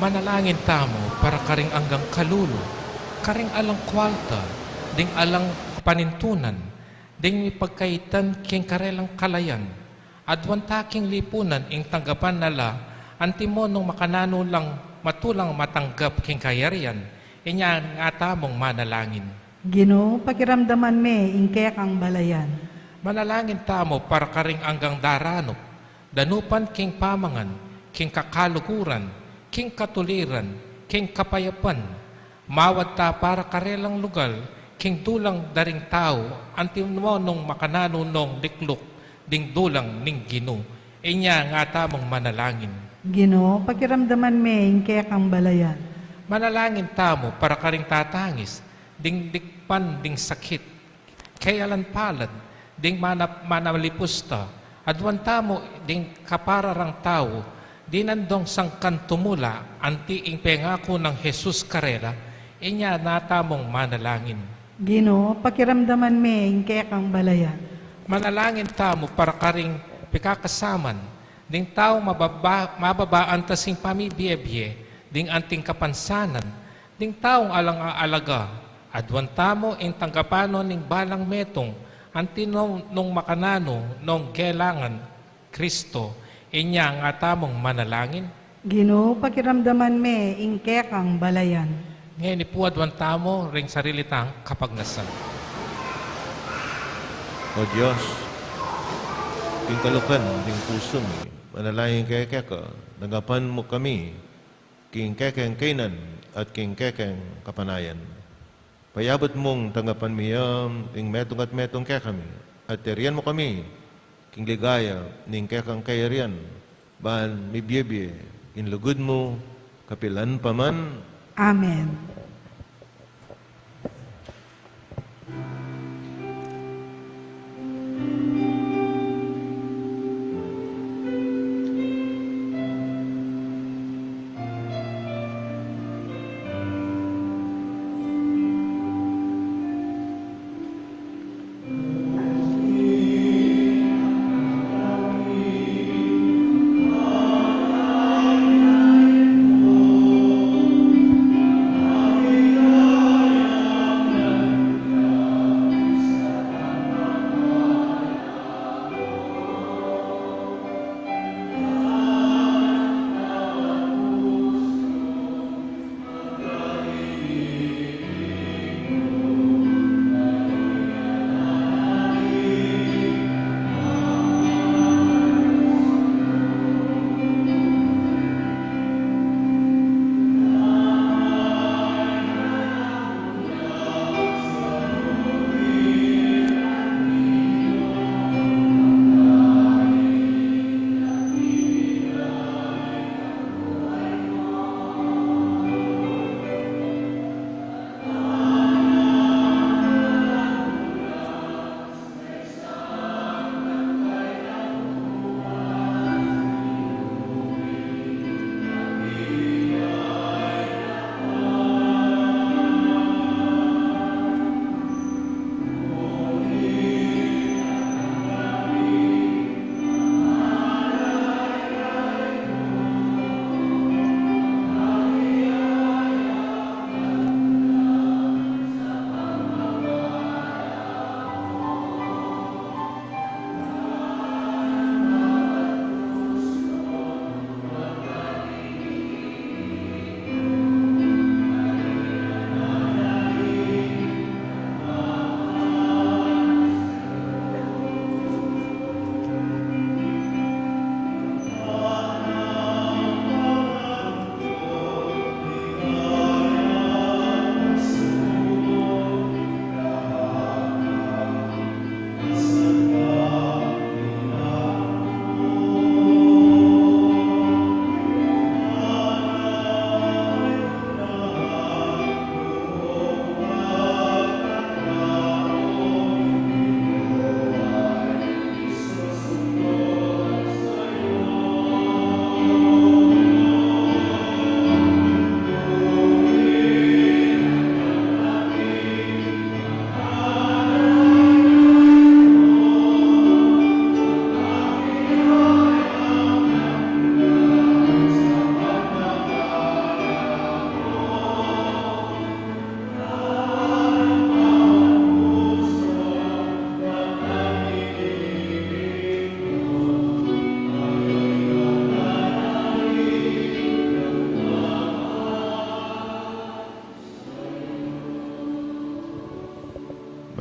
Manalangin tamu para karing anggang kalulu, karing alang kwalta, ding alang panintunan, ding mipagkaitan king karelang kalayan, aduan ta king lipunan ing tanggapan na la, antimo nung makananu lang matulang matanggap king kayarian, Inya nga tamung manalangin. Ginu, pakiramdaman me ing kekang balayan. Manalangin tamu para karing anggang daranup, danupan king pamangan, king kakaluguran, king katuliran, king kapayapan. Mawad ta para karelang lugal, king dulang da ring tau, antimo nung makananu nong likluk ding dulang ning Ginu. Inya nga tamung manalangin. Ginu, pakiramdaman me ing kekang balayan. Manalangin tamu para karing tatangis, ding dikpan ding sakit, keyalan palad, ding mana-, manalipusta, aduan tamu ding kapararang tau, dinan dong sangkan tumula, anti ing pengaku nang Jesus karela. Inya nga tamung manalangin. Ginu, pakiramdaman me ing kekang balayan. Manalangin tamu para karing pikakasaman, ding tau mababa, mababa antas ing pamibie-bie, ding anting kapansanan, ding taung alang-aalaga, aduan tamu ing tanggapan no ning balang metung, anti nung, nung makananu nong kelangan Kristo. Inya nga tamung manalangin. Ginu, pakiramdaman me ing kekang balayan. Ngeni pu aduan tamu ring sarili tang kapagnasan. O Dios, king kalukan ding pusu mi, manalangin kami keka, tanggapan mu kami, king kekeng kainan at king kekeng kapanayan. Payabut mung tanggapan mi ya ing metung at metung kekami, at yarian mu kami king ligaya ning kekang kayarian, ban mibie-bie ing lugud mu kapilan pa man. Amen.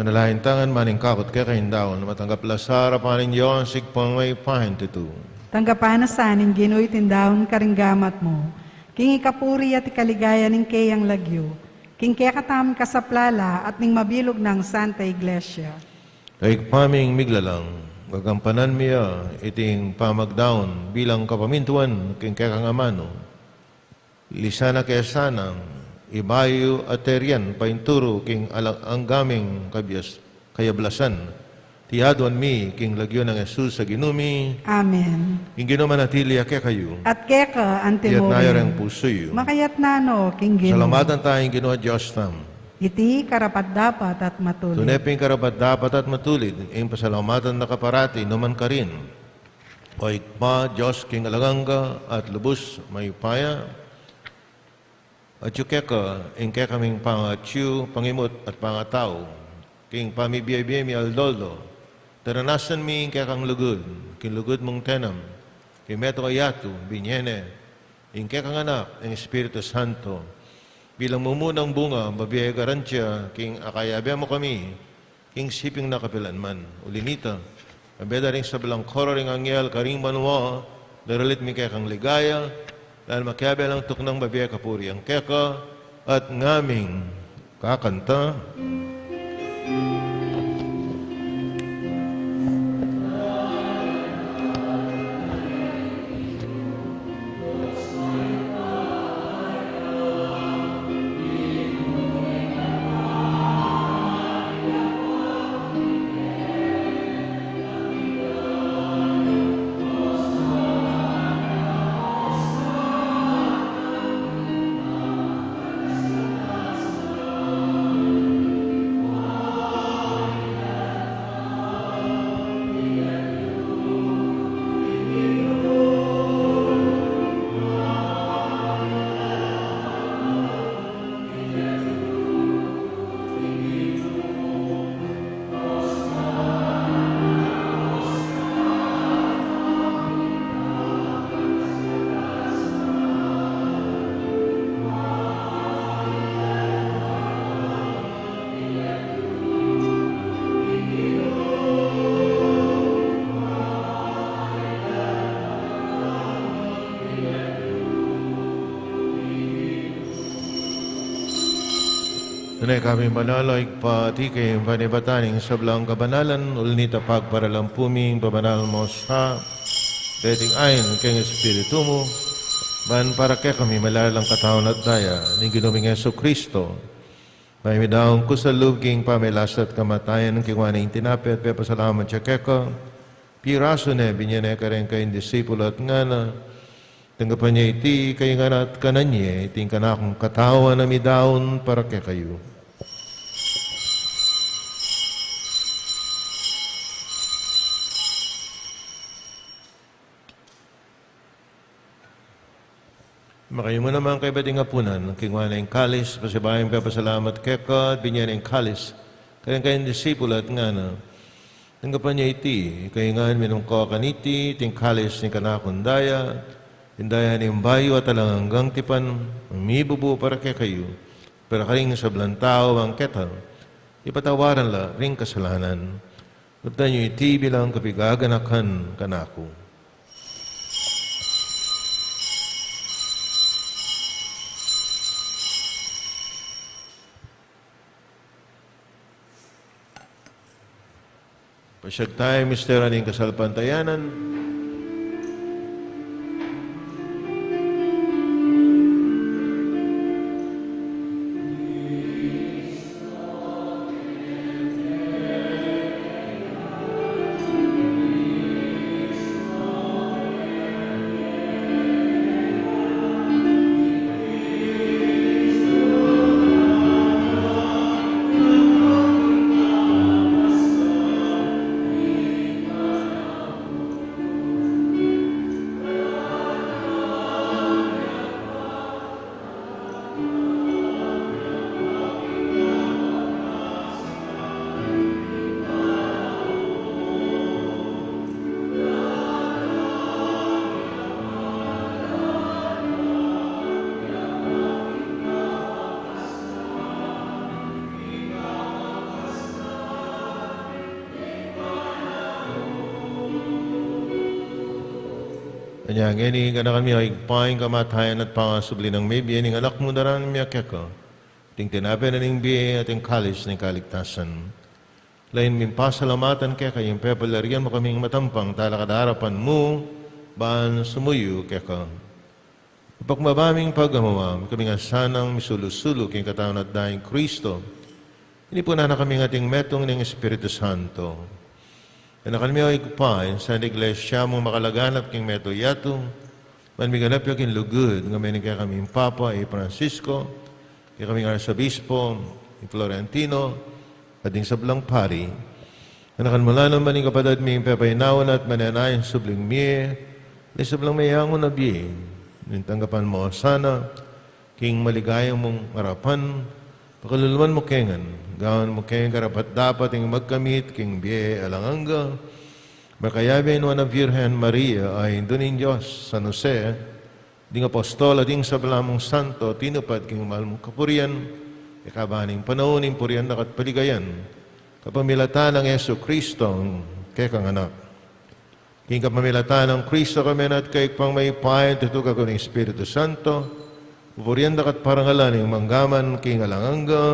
Nalain tangan maning kakut keka ing daun, matanggap la sa arapan ning Dios, Ibpang mayupaya. Tanggapan na sa ning Ginu iting daun karing gamat mu, king ikapuri at ikaligaya ning keyang lagyu, king kekatamung kasaplalan at ning mabilug nang Santa Iglesia. Ibpa ming miglalang, gagampanan mi ya iting pamagdaun bilang kapamintuan king kekang amanu. Lisan na ke sanang ibayu at terian painturu king alang angga ming kabias-, kayablasan. Iti aduan mi king lagyu nang Jesus a Ginu mi. Amen. Ing Ginu manatili ya kekayu. At keka antimurin. Iyatas yu reng pusu yu. Makayatas na no king Ginu. Salamatan ta ing Ginu a Dios tamu. Iti karapat-dapat at matulid. Tune pin karapat-dapat at matulid, ing pasalamatan da ka parati, nukarin man. O Ibpa, Dios king alang angga at lubus mayupaya, atyu keka ing kekaming pangatyu, pangimut at pangatau, king pamibie-bie mi aldo-aldo, daranasan mi ing kekang lugud, king lugud mung tenam, king metung a yatu, binie ne ing kekang Anak, ing Espiritu Santo, bilang mumunang bunga, babie garantia, king akayabe mu kami, king siping na kapilan man. Uli nita, abe da ring sablang koro ring anghel karing banua, daralit mi kekang ligaya, dahil makiabe lang tuknang babie kapurian keka, at ngaming kakanta. Tune kami manalangin, Ibpa, iti kayang panibatan ning sablang kabanalan, uli nita pagparalan pu mi ing pabanal mu sa deting ain king Espiritu mu, ban para kekami malalang katawan at daya ning Ginu ming Jesucristo. Pamidaun ku sa lub king pamagkasakit at kamatayan, kinuan ne ing tinape at pepasalamat ya keka, pirasu ne, binie ne kareng kayang disipulu at ngana: Tanggapan ye iti kayung ngan at kanan ye, iti ing kanakung katawan a midaun para kekayu. Makayu mu naman kaybat ing apunan, kinuan ne ing kalis, pasibayu yang pepasalamat keka, binie ne ing kalis kareng kayang disipulu at ngana: Tanggapan ye iti kayung ngan, minum kayu kaniti, iti ing kalis ning kanakung daya, ing daya ning bayu at alang anggang tipan, a mibubu para kekayu, para karing sablang tau, bang keta ipatawaran la ring kasalanan. Kamtan yu iti bilang kapaganakan kanaku. Pasiag tamu king misteryu ning kasalpantayanan. Anya ngeni, ganakan mi, o Ibpa, ing kamatayan at pangasubli nang mebie ning Anak mu, daraun mi keka iting tinape na ning bie at ing kalis ning kaligtasan. Lain ming pasalamatan keka ing pepalyarian mu kaming matampang talakad king arapan mu ban sumuyu keka. Pakbaba ming pagamuan, ikami ngan sanang misulu-sulu king katawan at daya nang Kristo, inipunan na kami ngan ating metung ning Espiritu Santo. Ganakan mi, o Ibpa, ing Santa Iglesia mung makalaganap king meto yatu, ban miganap ya king lugud, ngeni ning kekaming Papa i Francisco, kekaming Arsobispo i Florentino, at ding sablang pari. Ganakan mu la naman ing kapatad ming pepainawa na at manenaya king subling mie, ing sablang meyangu na bie, ning tanggapan mu la sana king maligaya mung arapan, pakalulu mu ke ngan, gawan mu ke ngan karapat-dapat ing magkamit king bie alang angga, makayabe ning Nuan a Virgen Maria, a Indu ning Dios, San Jose, ding apostol at ding sabla mung santo, tinupad king banal mung kapurian, king kaban ning panaun ing purian da ka at paligayan, kapamilatan nang Jesucristo, a kekang Anak. King kapamilatan nang Kristo, kambe na at kaybat ning Ibpa, tutu kayabe ning Espiritu Santo, pupurian da ka at parangalan ning mangga man king alang angga.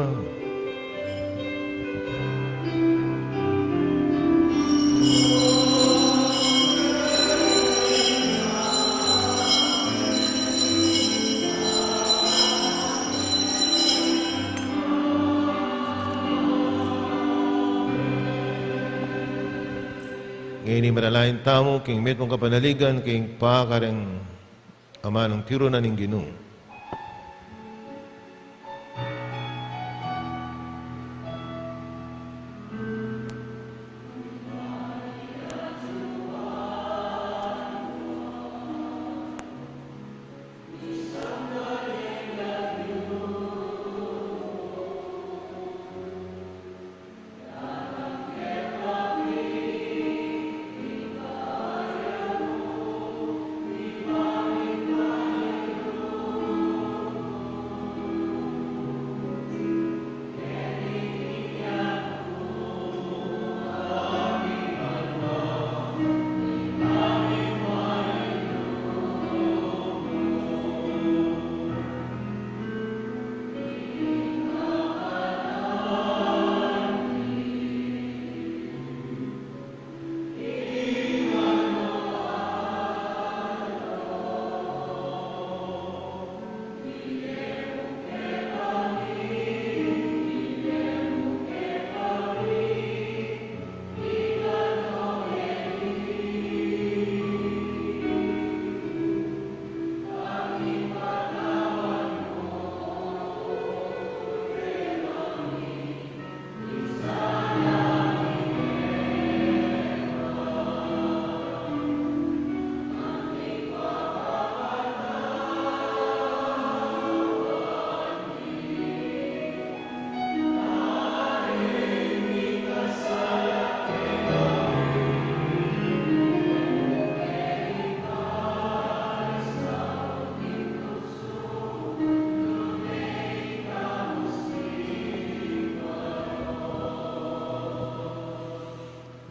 Ngeni manalangin tamu king mitmung kapanaligan king pakarin amanung tiru na ning Ginu.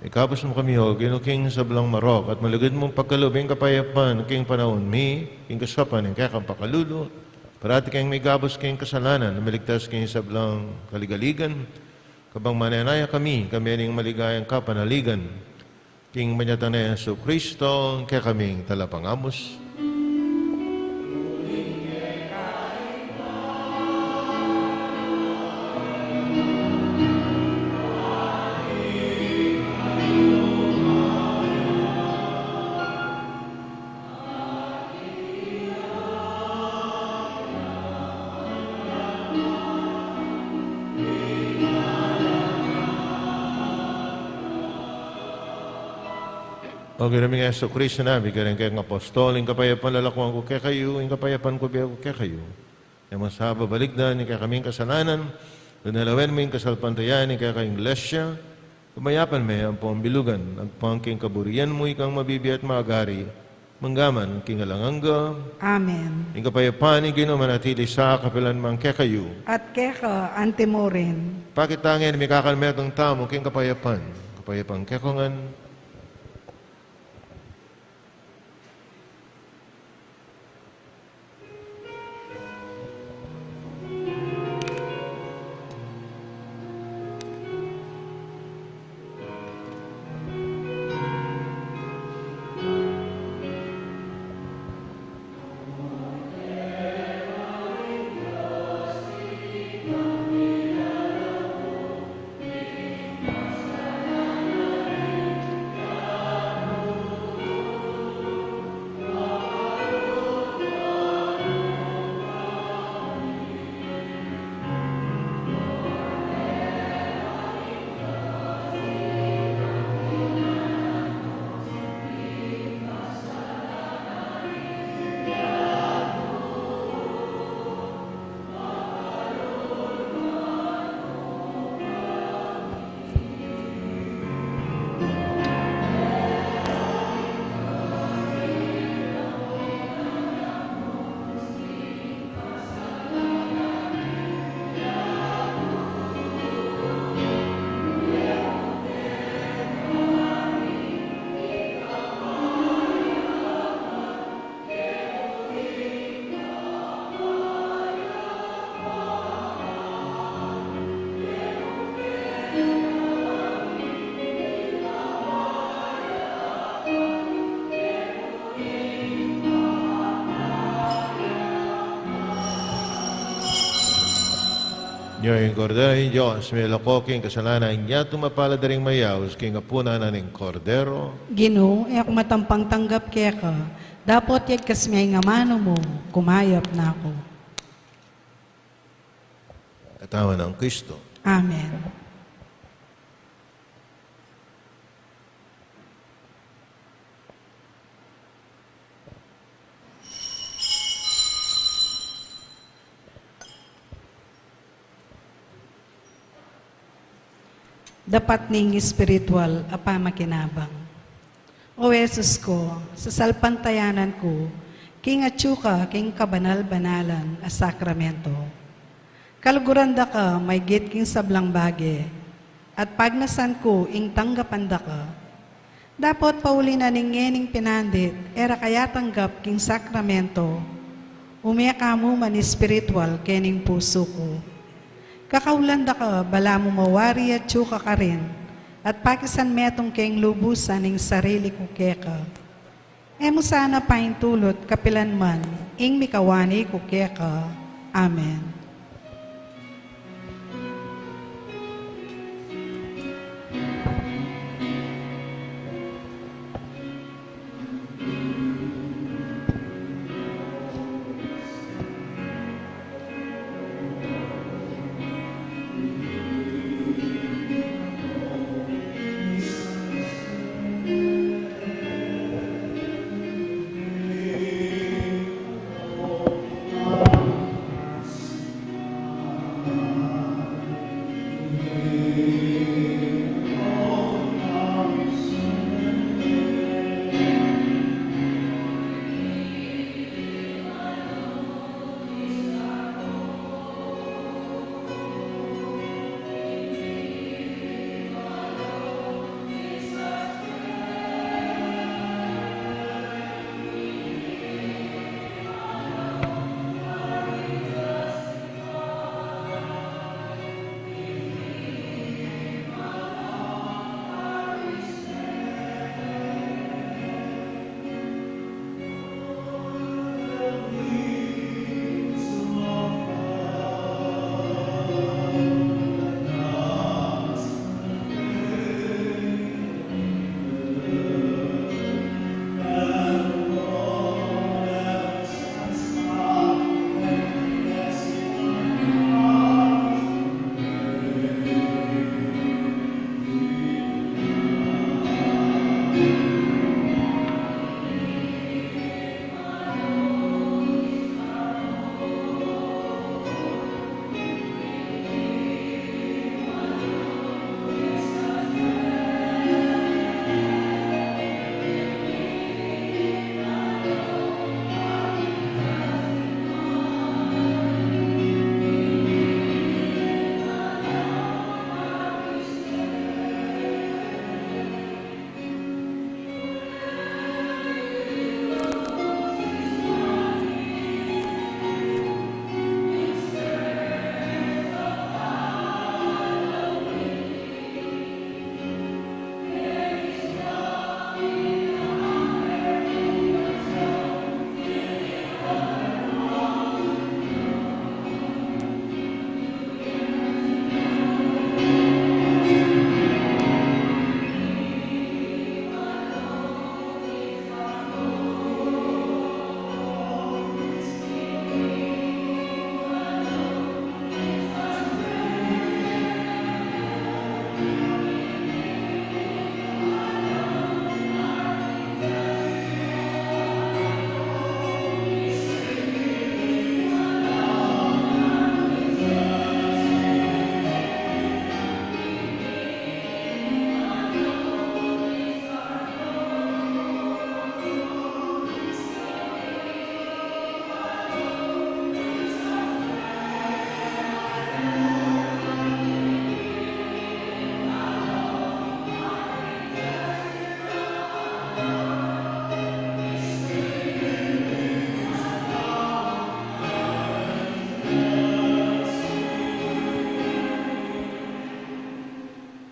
Ikabus mu kami, O Ginu, king sablang marok, at malugud mung pagkalub ing kapayapan king panaun mi, king kasaupan ning kekang pakalulu, parati keng migabus king kasalanan, miligtas king sablang kaligaligan, kabang manenaya kami, kambe ning maligayang kapanaligan king panyatang nang Jesucristo, kekaming Talapangabus. O Ginu ming Jesucristo, a nabie karing kekang apostol, ing kapayapan lalakuan ku kekayu, ing kapayapan ku bie ku kekayu. E mu sa babalikdan ing kekaming kasalanan, nune lawen mu ing kasalpantayanan ning kekang Iglesia, pamayapan me ampong bilugan, agpang king kaburian mu, ikang mabibie at magari, mangga man king alang angga. Amen. Ing kapayapan ning Ginu manatili sa kapilan man kekayu. At keka anti mu rin. Pakit tamu ngan ing mikakalmetung tamu king kapayapan. Kapayapan kekongan. Ing Kordero ning Dios, milako king kasalanan ning yatu, mapalad a ring mayaus king apunan na ning Kordero. Ginu, e ku matampang tanggap keka, dapot yagkas me ing amanu mu, kumayap na ku. Katawan nang Kristo. Amen. Dapat ning espiritual a pamakinabang. O Jesus ku, sasalpantayanan ku king atyu ka king kabanal-banalan a sakramento. Kaluguran da ka maygit king sablang bage, at pagnasan ku ing tanggapan da ka. Dapot pauli na ning ngening pinandit, e ra ka yatanggap king sakramento, ume ka mu man espiritual kening pusu ku. Kakaulan da ka balamu mawari atyu ka karin, at pakisan metung keng lubusan ing sarili ku keka. E mu sana paintulut kapilan man ing mikawani ku keka. Amen.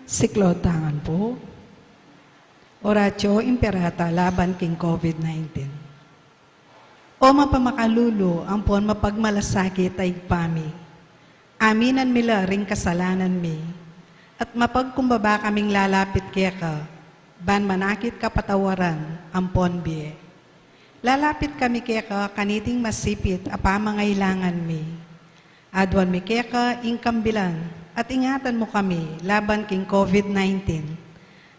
Siklaud tamu pu. Oratio Imperata laban king COVID nineteen. O mapamakalulu ampon mapagmalasakit a Ibpa mi, Aminan mi la ring kasalanan mi, at mapagkumbaba kaming lalapit keka, ban manakit kapatawaran ampon bie. Lalapit kami keka kaniting masipit a pamangailangan mi. Aduan mi keka ing kambilan, at ingatan mu kami laban king COVID nineteen,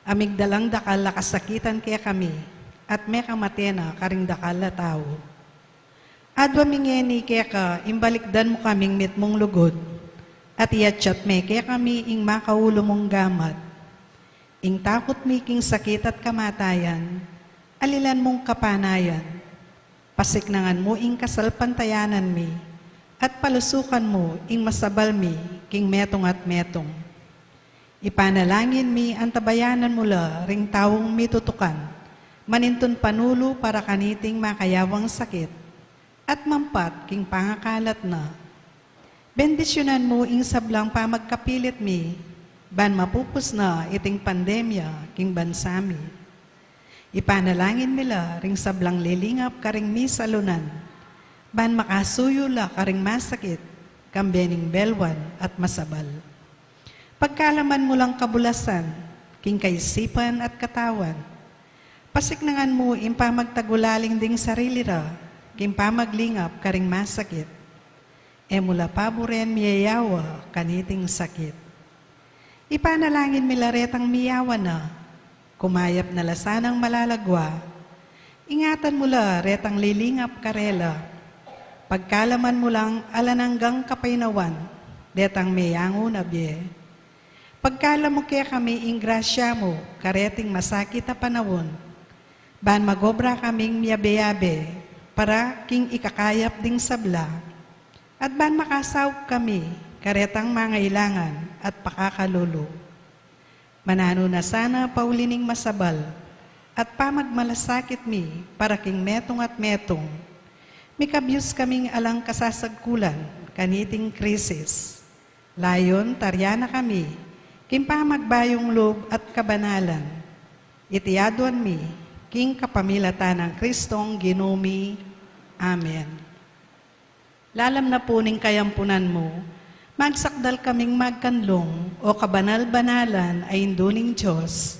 a migdalang dakal a kasakitan kekami, at mekamate na karing dakal a tau. Aduan mi ngeni keka ing balikdan mu kaming mitmung lugud, at iatsat me kekami ing makaulu mung gamat. Ing takut mi king sakit at kamatayan, alilan mung kapanayan. Pasiknangan mu ing kasalpantayanan mi, at palusukan mu ing masabal mi king metung at metung. Ipanalangin mi antabayanan mu la ring taung mitutukan manintun panulu para kaniting makayawang sakit, at mampat king pangakalat na. Bendisyunan mu ing sablang pamagkapilit mi, ban mapupus na iting pandemya king bansa mi. Ipanalangin mi la ring sablang lilingap karing misalunan, ban makasuyu la karing masakit, kambe ning belwan at masabal. Pagkalaman mu lang kabulasan king kaisipan at katawan. Pasiknangan mu ing pamagtagulaling ding sarili ra king pamaglingap karing masakit. E mu la paburen miyayawa kaniting sakit. Ipanalangin mi la retang miyawa na, kumayap na la sanang malalagwa. Ingatan mu la retang lilingap karela. Pagkalaman mu lang alang anggang kapaynawan detang meyangu na bie. Pagkalam mu kekami ing grasya mu kareting masakit a panaun, ban magobra kaming miyabe-yabe para king ikakayap ding sabla, at ban makasaup kami karetang mangailangan at pakakalulu. Mananu na sana pauli ning masabal at pamagmalasakit mi para king metung at metung. Mikabyus kaming alang kasasagkulan kaniting krisis. Layun, taryan na kami king pamagbayung lub at kabanalan. Iti aduan mi king kapamilatan nang Kristong Ginu mi. Amen. Lalam na pu ning kayampunan mu, magsakdal kaming magkanlung, o kabanal-banalan a Indu ning Dios.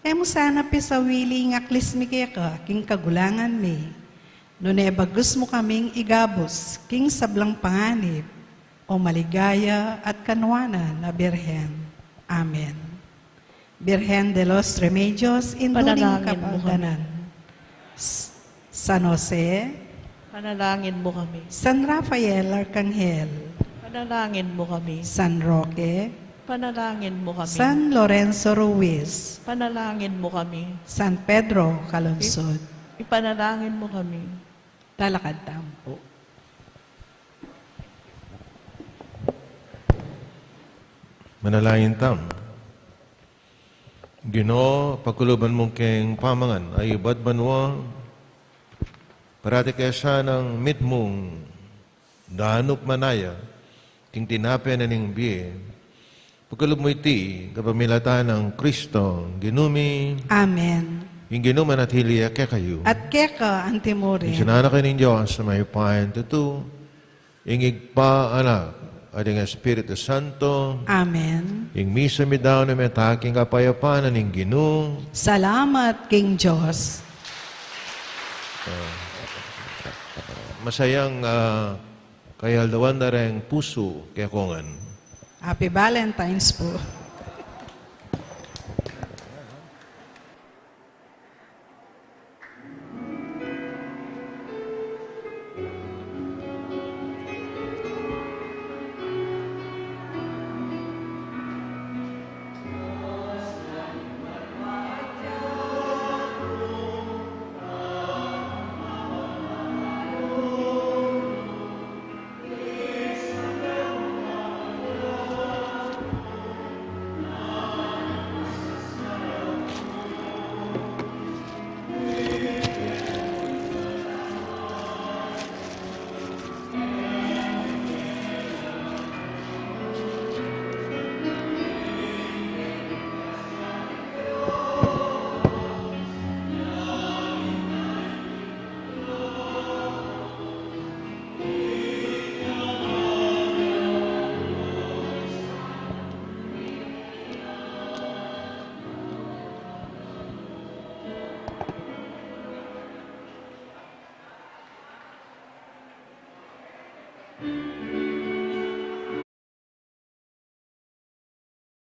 E mu sana pisawili ing aklis mi keka king kagulangan mi, nune bagus mu kaming igabus king sablang panganib, o maligaya at kanuanan a Birhen. Amen. Birhen de los Remedios, Indu ning Panalangin mu kami. Kapagdanan. S-, San Jose, Panalangin mu kami. San Rafael Arkanghel, Panalangin mu kami. San Roque, Panalangin mu kami. San Lorenzo Ruiz, Panalangin mu kami. San Pedro Calungsod. Ipanalangin mu kami. Talakad tamu pu. Manalangin tamu. Ginu, pakuluban mu keng pamangan a ibat banua, parati ke sanang mitmung danup manaya king tinape na ning bie. Pakulub mu iti kapamilatan nang Kristong Ginu mi. Amen. Ing Ginu manatili ya kekayu. At keka antimurin. Ing sana kayu ning Dios a mayupayang tutu, ing Ibpa, Anak, at ing Espiritu Santo. Amen. Ing misa midaun na meta king kapayapan na ning Ginu. Salamat king Dios. Ah, masayang, ah, kayaldawan da reng pusu kekongan. Happy Valentine's pu.